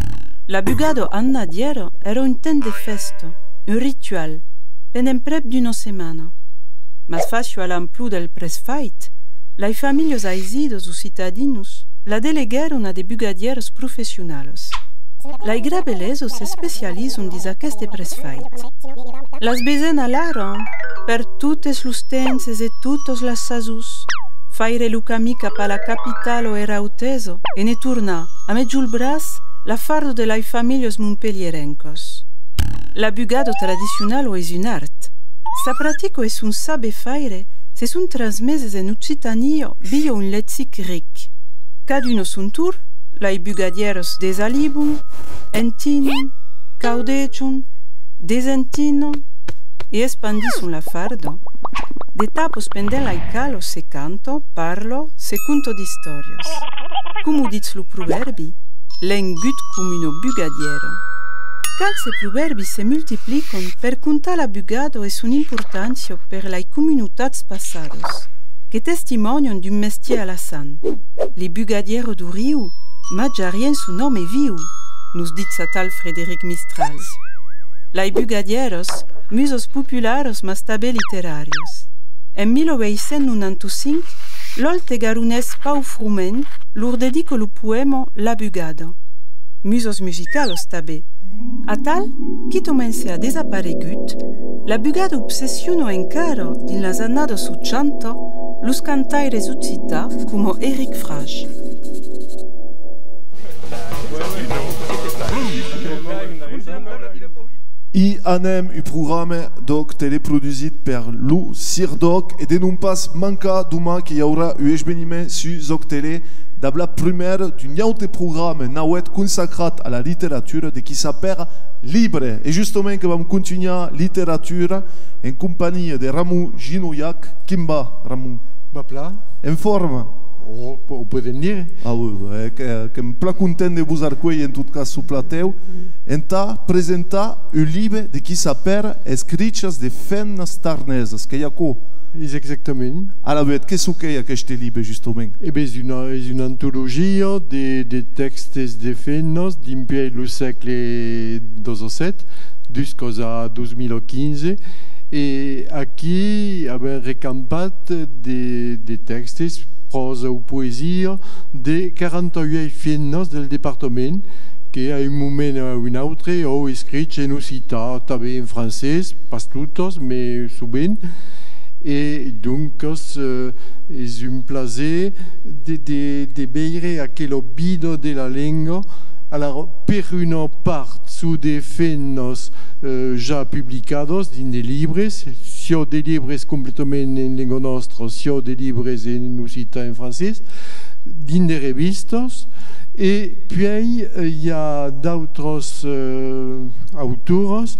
la bugada annadiera èra un temps de fèsta, un ritual, pendent prèp d'una setmana. Mas fàcia a l'amplor del prètzfach, lai familhas aisidas o citadinas la deleguèron a de bugadieras professionalas. Lai Grabelesas s'especializan dins aqueste prètzfach. Las vesèm alara per totes los tempses e totas las sasons, faire lo camin cap a la capitala erautesa e ne tornar, a mèjol braç, la farda de lai familhas montpelhierencas. La bugada tradicionala es un art. Sa practica e son saber faire se son transmeses en Occitània via un lexic ric. Cadun a son torn, lai bugadieras desalibon, entinon, caudejon, desentinon e espandisson la farda. De tapas pendent lai calas se canta, parla, se conta d'istòrias. Coma ditz lo provèrbi, l'engut coma una bugadiera. Cants e provèrbis se multiplican per contar la bugada e son importància per lai comunautats passadas, que testimònian d'un mestièr a la sang. Li bugadieras deu Riu, mas ja rien son òme viu. nos ditz atal Frederic Mistral. Las bugadieras, musas popularas mas tanben literàrias. En mil uèit cents nonanta cinc, l'òlte garonés Pau Froment lor dedica lo poèma La Bugada. Musas musicalas tanben. Atal, quitament se a desaparegut, la bugada obsessiona encara, dins las annadas ochanta, los cantaires occitans coma Eric Fraj. I anem, un programa d'Òc Tele produsit per lo CIRDÒC, e de non pas mancar, doman que i aurà un esveniment sus Òc Tele dab la prumèra d'un aute programa nauèth consacrat a la literatura, de qui s'apèra Libre. E justament que vam contunhar literatura en companhia de Ramon Ginoillac. Quin va, Ramon? Va plan. En forma? Oh, po-, o podem dire. Ah oui, eh, que, qu'èm plan content de vos arcuélher en tot cas suu platèu, entà presentar un libe de qui s'apèra Escrichas de femnas tarnesas, qu'ei aquò? Es exactament. Alavetz, qué çò qu'ei aqueste libe, justament? E ben, es una, es una antologia de, de tèxtes de femnas dimpuèi lo sègle dètz-e-sèt, duscas a dos mil quinze, e aquí avèm recampat de, de tèxtes, pròsa o poesia, de quaranta-uèit femnas del departament que, a un moment o a un autre, an escrich en occitan, tanben en francés, pas totas, mès sovent. E doncas, eh, es un plaser de, de, de veire aquela vida de la lenga. Alara, per una part, çò de femnas, eh, ja publicadas dins de libres, siá de libres completament en lenga nòstra, siá de libres en occitan, en francés, dins de revistas, e puèi, eh, i a d'autras, eh, autoras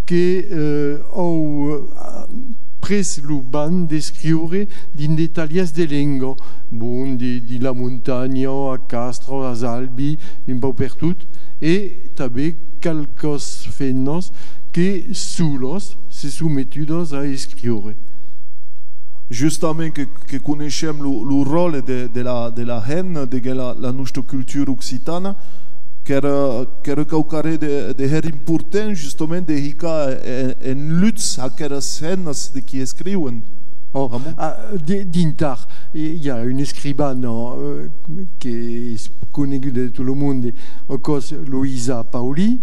que, eh, an, eh, pres lo banh d'escriure dins de talhièrs de lenga, bon, de, de la montanha a Castres, a Albi, un pauc pertot, e tanben qualquas femnas que solas se son metudas a escriure. Justament que, que coneishem lo, lo ròtle de, de la, de la hemna, de la, la nòstra cultura occitana, qu'èra, qu'èra quauquarren de, de hèra important, justament, de hicar en, en lutz aqueras hemnas de qui escriuen. Oh, Ramon? Ah, de, dins tard, i, i a un escrivan, eh, que es conegut de tot lo monde, aquò's Loïsa Paoli,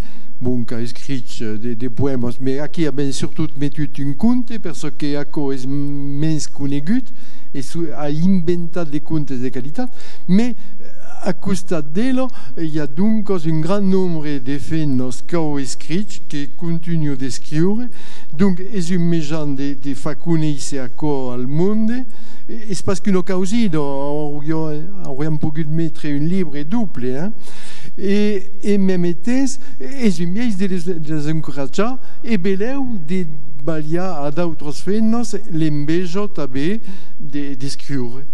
bon, qu'a escrich, eh, de, de poèmas, mès aquí avèm surtot metut un conte, per çò que aquò es mens conegut, e su-, a inventat de contes de qualitat, mès, eh, a costat d'ela, eh, i a doncas un grand nombre de femnas qu'an escrich, que contunhan d'escriure, donc es un mejan de, de far conéisser aquò al monde, e, es pas qu'una causida, auriá-, auriam pogut metre un libre doble, hein? E, e mème temps, es un biais de les, de les encoratjar, e belèu de balhar a d'autras femnas l'enveja tanben de, d'escriure.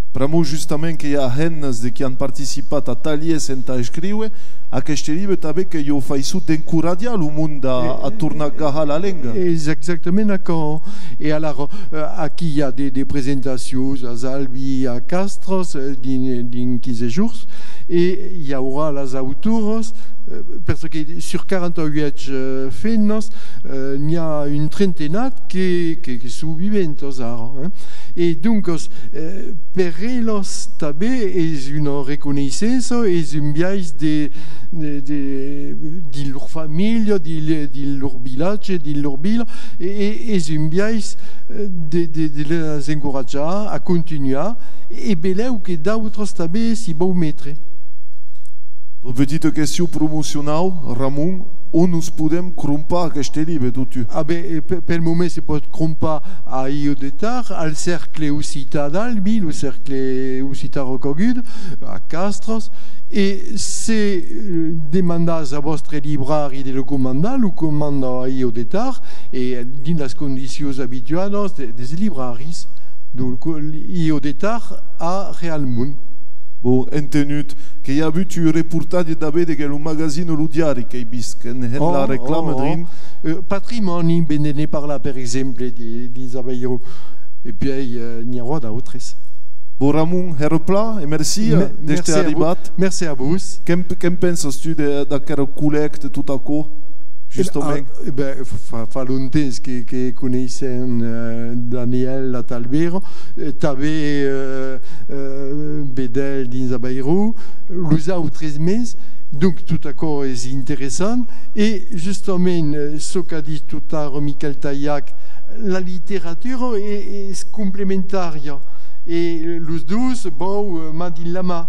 Pr'amor justament que i a hemnas de qui an participat a talhièrs entà escriure, aqueste libe tanben qu'ei ua faiçon d'encoratjar lo monde a, a tornar gahar la lenga. Es exactament aquò. E alara, eh, aquí i a de, de presentacions a Albi, a Castres, eh, dins, dins quinze jorns, e i aurà las autoras, eh, per çò que sur quaranta-uèch, eh, femnas, eh, n'i a un trentenat que, que, que son viventas ara, eh. E doncas, eh, per elas tanben es una reconeissença, es un biais de, de, de, dins lor familha, dins, dins lor vilatge, dins lor vila, e, e es un biais, eh, de, de, de las encoratjar a contunhar, e belèu que d'autras tanben s'i van metre. Petita question promocionau, Ramon, on nos podem crompar aqueste libe, totun? Ah ben, eh, pe-, pel moment se pòt crompar a Io de Tar, al Cercle Occitan d'Albi, lo Cercle Occitan Roca Aguda, a Castres, e se, eh, demandatz a vòstre librari de lo comandar, lo comanda a Io de Tar, e dins las condicions abituadas de, des libraris, donc, Io de Tar a Realmont. Bon, entenut. Que i a avut un reportatge tanben de lo magazine Lo Diari, qu'èi vist, qu'en hèn la reclama drin. Eh, Patrimòni, ven de ne parlar, per exemple, de, dins Avairon. E puèi, eh, n'i aurà d'autres. Bon, Ramon, hèra plan e mercí, eh, d'èster arribat. Mercí a vos. Que'n, que'n pensas tu de, d'aquera collècta, tot aquò, justament? Eh ben, ah, eh ben, fa, fa longtemps que, que coneissèm, eh, Daniel Latalvera, eh, tanben, eh, eh, Bedel dins Avairon, los autres mens, donc tot aquò es interessant, e justament, eh, çò qu'a dit totara Miquèl Tailhac, la literatura e-, es complementària, e los dos van, eh, man dins la man.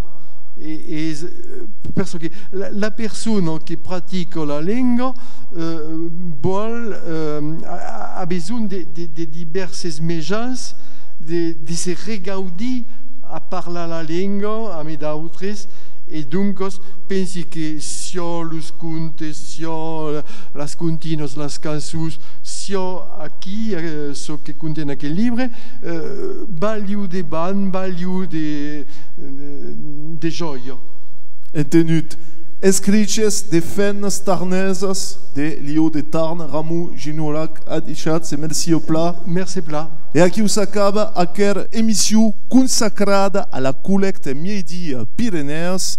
E, e es, eh, per çò que la, la persona que practica la lenga, eh, vòl, eh, a, a besonh de, de, de divèrses mejans de, de se regaudir a parlar la lenga amé d'autres, e doncas pensi que siá los contes, siá las comptinas, las cançons, siá aquí, eh, çò que conten aquel libre, eh, va liu de ban, va liu de, eh, de jòia. Entenut. Escriches de femnas tarnesas de Liò de Tarn, Ramon Ginoulac Adichatz, e mercí plan. Mercí plan. E aquiu s'acaba aquera emission consacrada a la collècta Mieidia Pirenèas,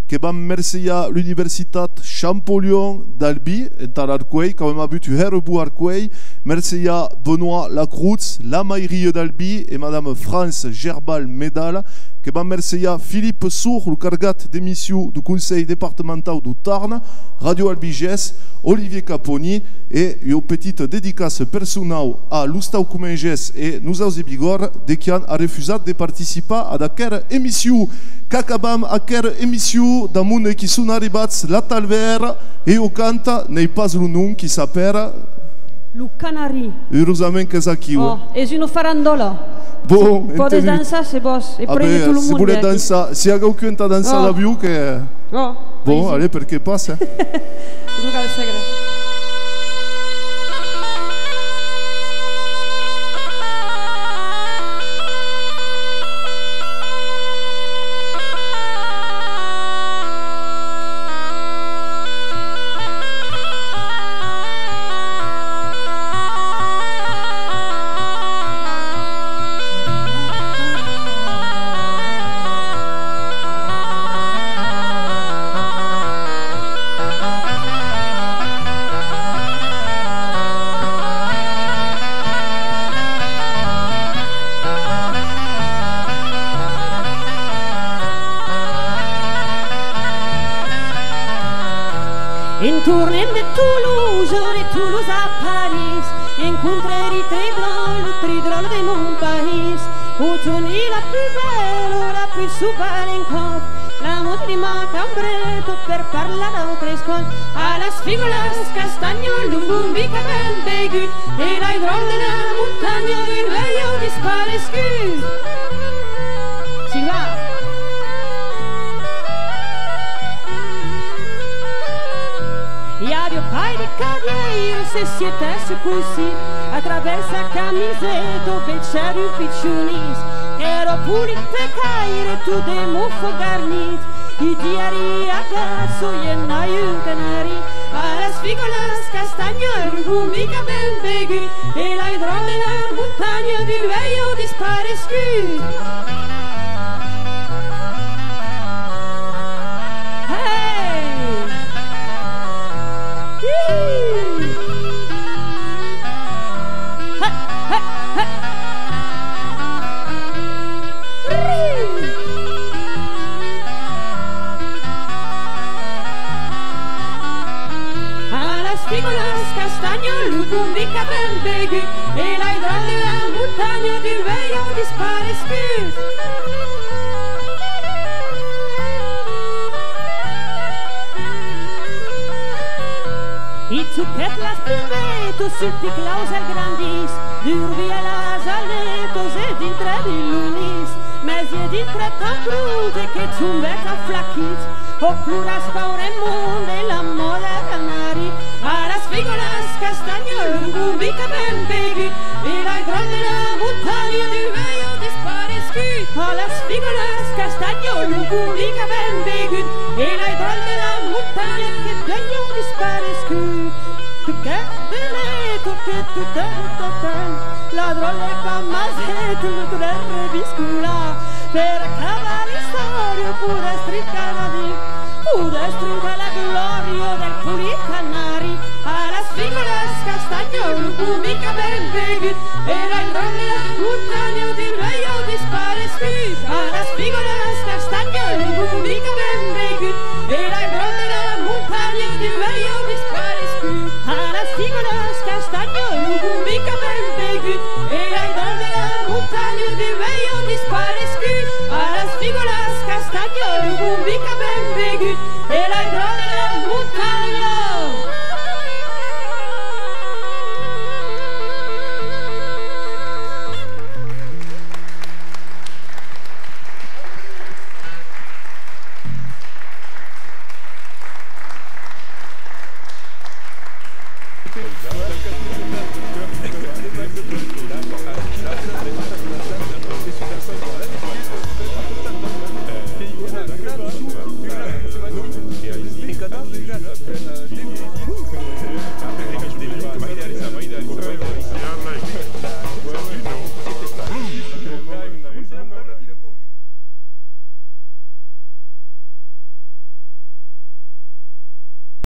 que vam mercejar l'Universitat Champollion d'Albi, entà l'arcuelh, qu'avem avut un hèra bon arcuelh, mercejar Benoît Lacroutz, la mairia d'Albi, e Madame France Gerbal Medala, que vam mercejar Philippe Sour, lo cargat de mission deu Conselh Departamentau deu Tarn, Ràdio Albi Gèst, Olivier Caponi, e ua petita dedicaça personau a l'Ostau Comengés e Nosauts e Bigòrra, de qui an arrefusat de participar ad aquera emission. Qu'acabam aquera emission damb un de qui son arribats, Latalvera, e ua canta, n'èi pas lo nom, qui s'apèra Lo Canari. Urosament qu'es aquiu, eh. Oh, es una farandòla. Bon, entenut. Pòdes dançar se vòs, e prene tot lo monde, eh, aquí. Ah ben, se volètz dançar, si i a quauqu'un entà dançar l'avion, que... Oh, bon, allez, perqué pas, eh. Juga al segre. En tornent de Tolosa, de Tolosa a París, encontrèri tres dròlles, tres dròlles de mon país. Aucun es la plus bèla, la plus sauvatge en còp, la mòt li manca un brèto per parlar d'autres còps. A las figas, las castanhas, lo bon vin qu'avèm begut, e las dròlles de la montanha, d'uèi an disparescut. Silva. I a de pair de carrièira, se sietèsse cossí, a travèrs sa camiseta, vegèri un pichonís, qu'èra polit e caire, tot de mofas garnit. I dièri: agaça, i en a un canari. A las figas, las castanhas, lo bon vin qu'avèm begut, e las dròlles de la montanha, d'uèi an disparescut. Hey! Ihi! Hey, hey, hey! A las figas, las castanhas, lo bon vin qu'avèm begut, e las dròlles de la montanha, d'uèi an disparescut. I choquèt las plumetas sul pic, l'ausèl grandís, durbia las aletas e dintrèt dins lo nis. Mès i dintrèt tan prompte que tombèt aflaquit. Ò, ploratz, paure monde, la mòrt del canari. A las figas, las castanhas, lo bon vin qu'avèm begut, e las dròlles de la montanha, d'uèi an disparescut. A las figas, las castanhas, lo bon vin qu'avèm begut, e las dròlles de la montanha, que d'uèi an disparescut. Toquèt de lèt, toquèt, toquèt, toquèt, la dròlla pas mas, e tot lo tornèt reviscolar. Per acabar l'istòria, podètz trincar la nit, podètz trincar la glòria del polit canari. A las figolas castanhas, lo bombin qu'a ben begut, e la granda de la montanha de luèi a disparescut. A las figolas castanhas, lo bombin qu'a ben begut, e la granda de la montanha de luèi a disparescut. A las figolas castanhas, lo bombin qu'a ben begut, e la granda de la montanha de luèi a disparescut. A las figolas castanhas, lo bombin qu'a ben begut, e la granda de la montanha.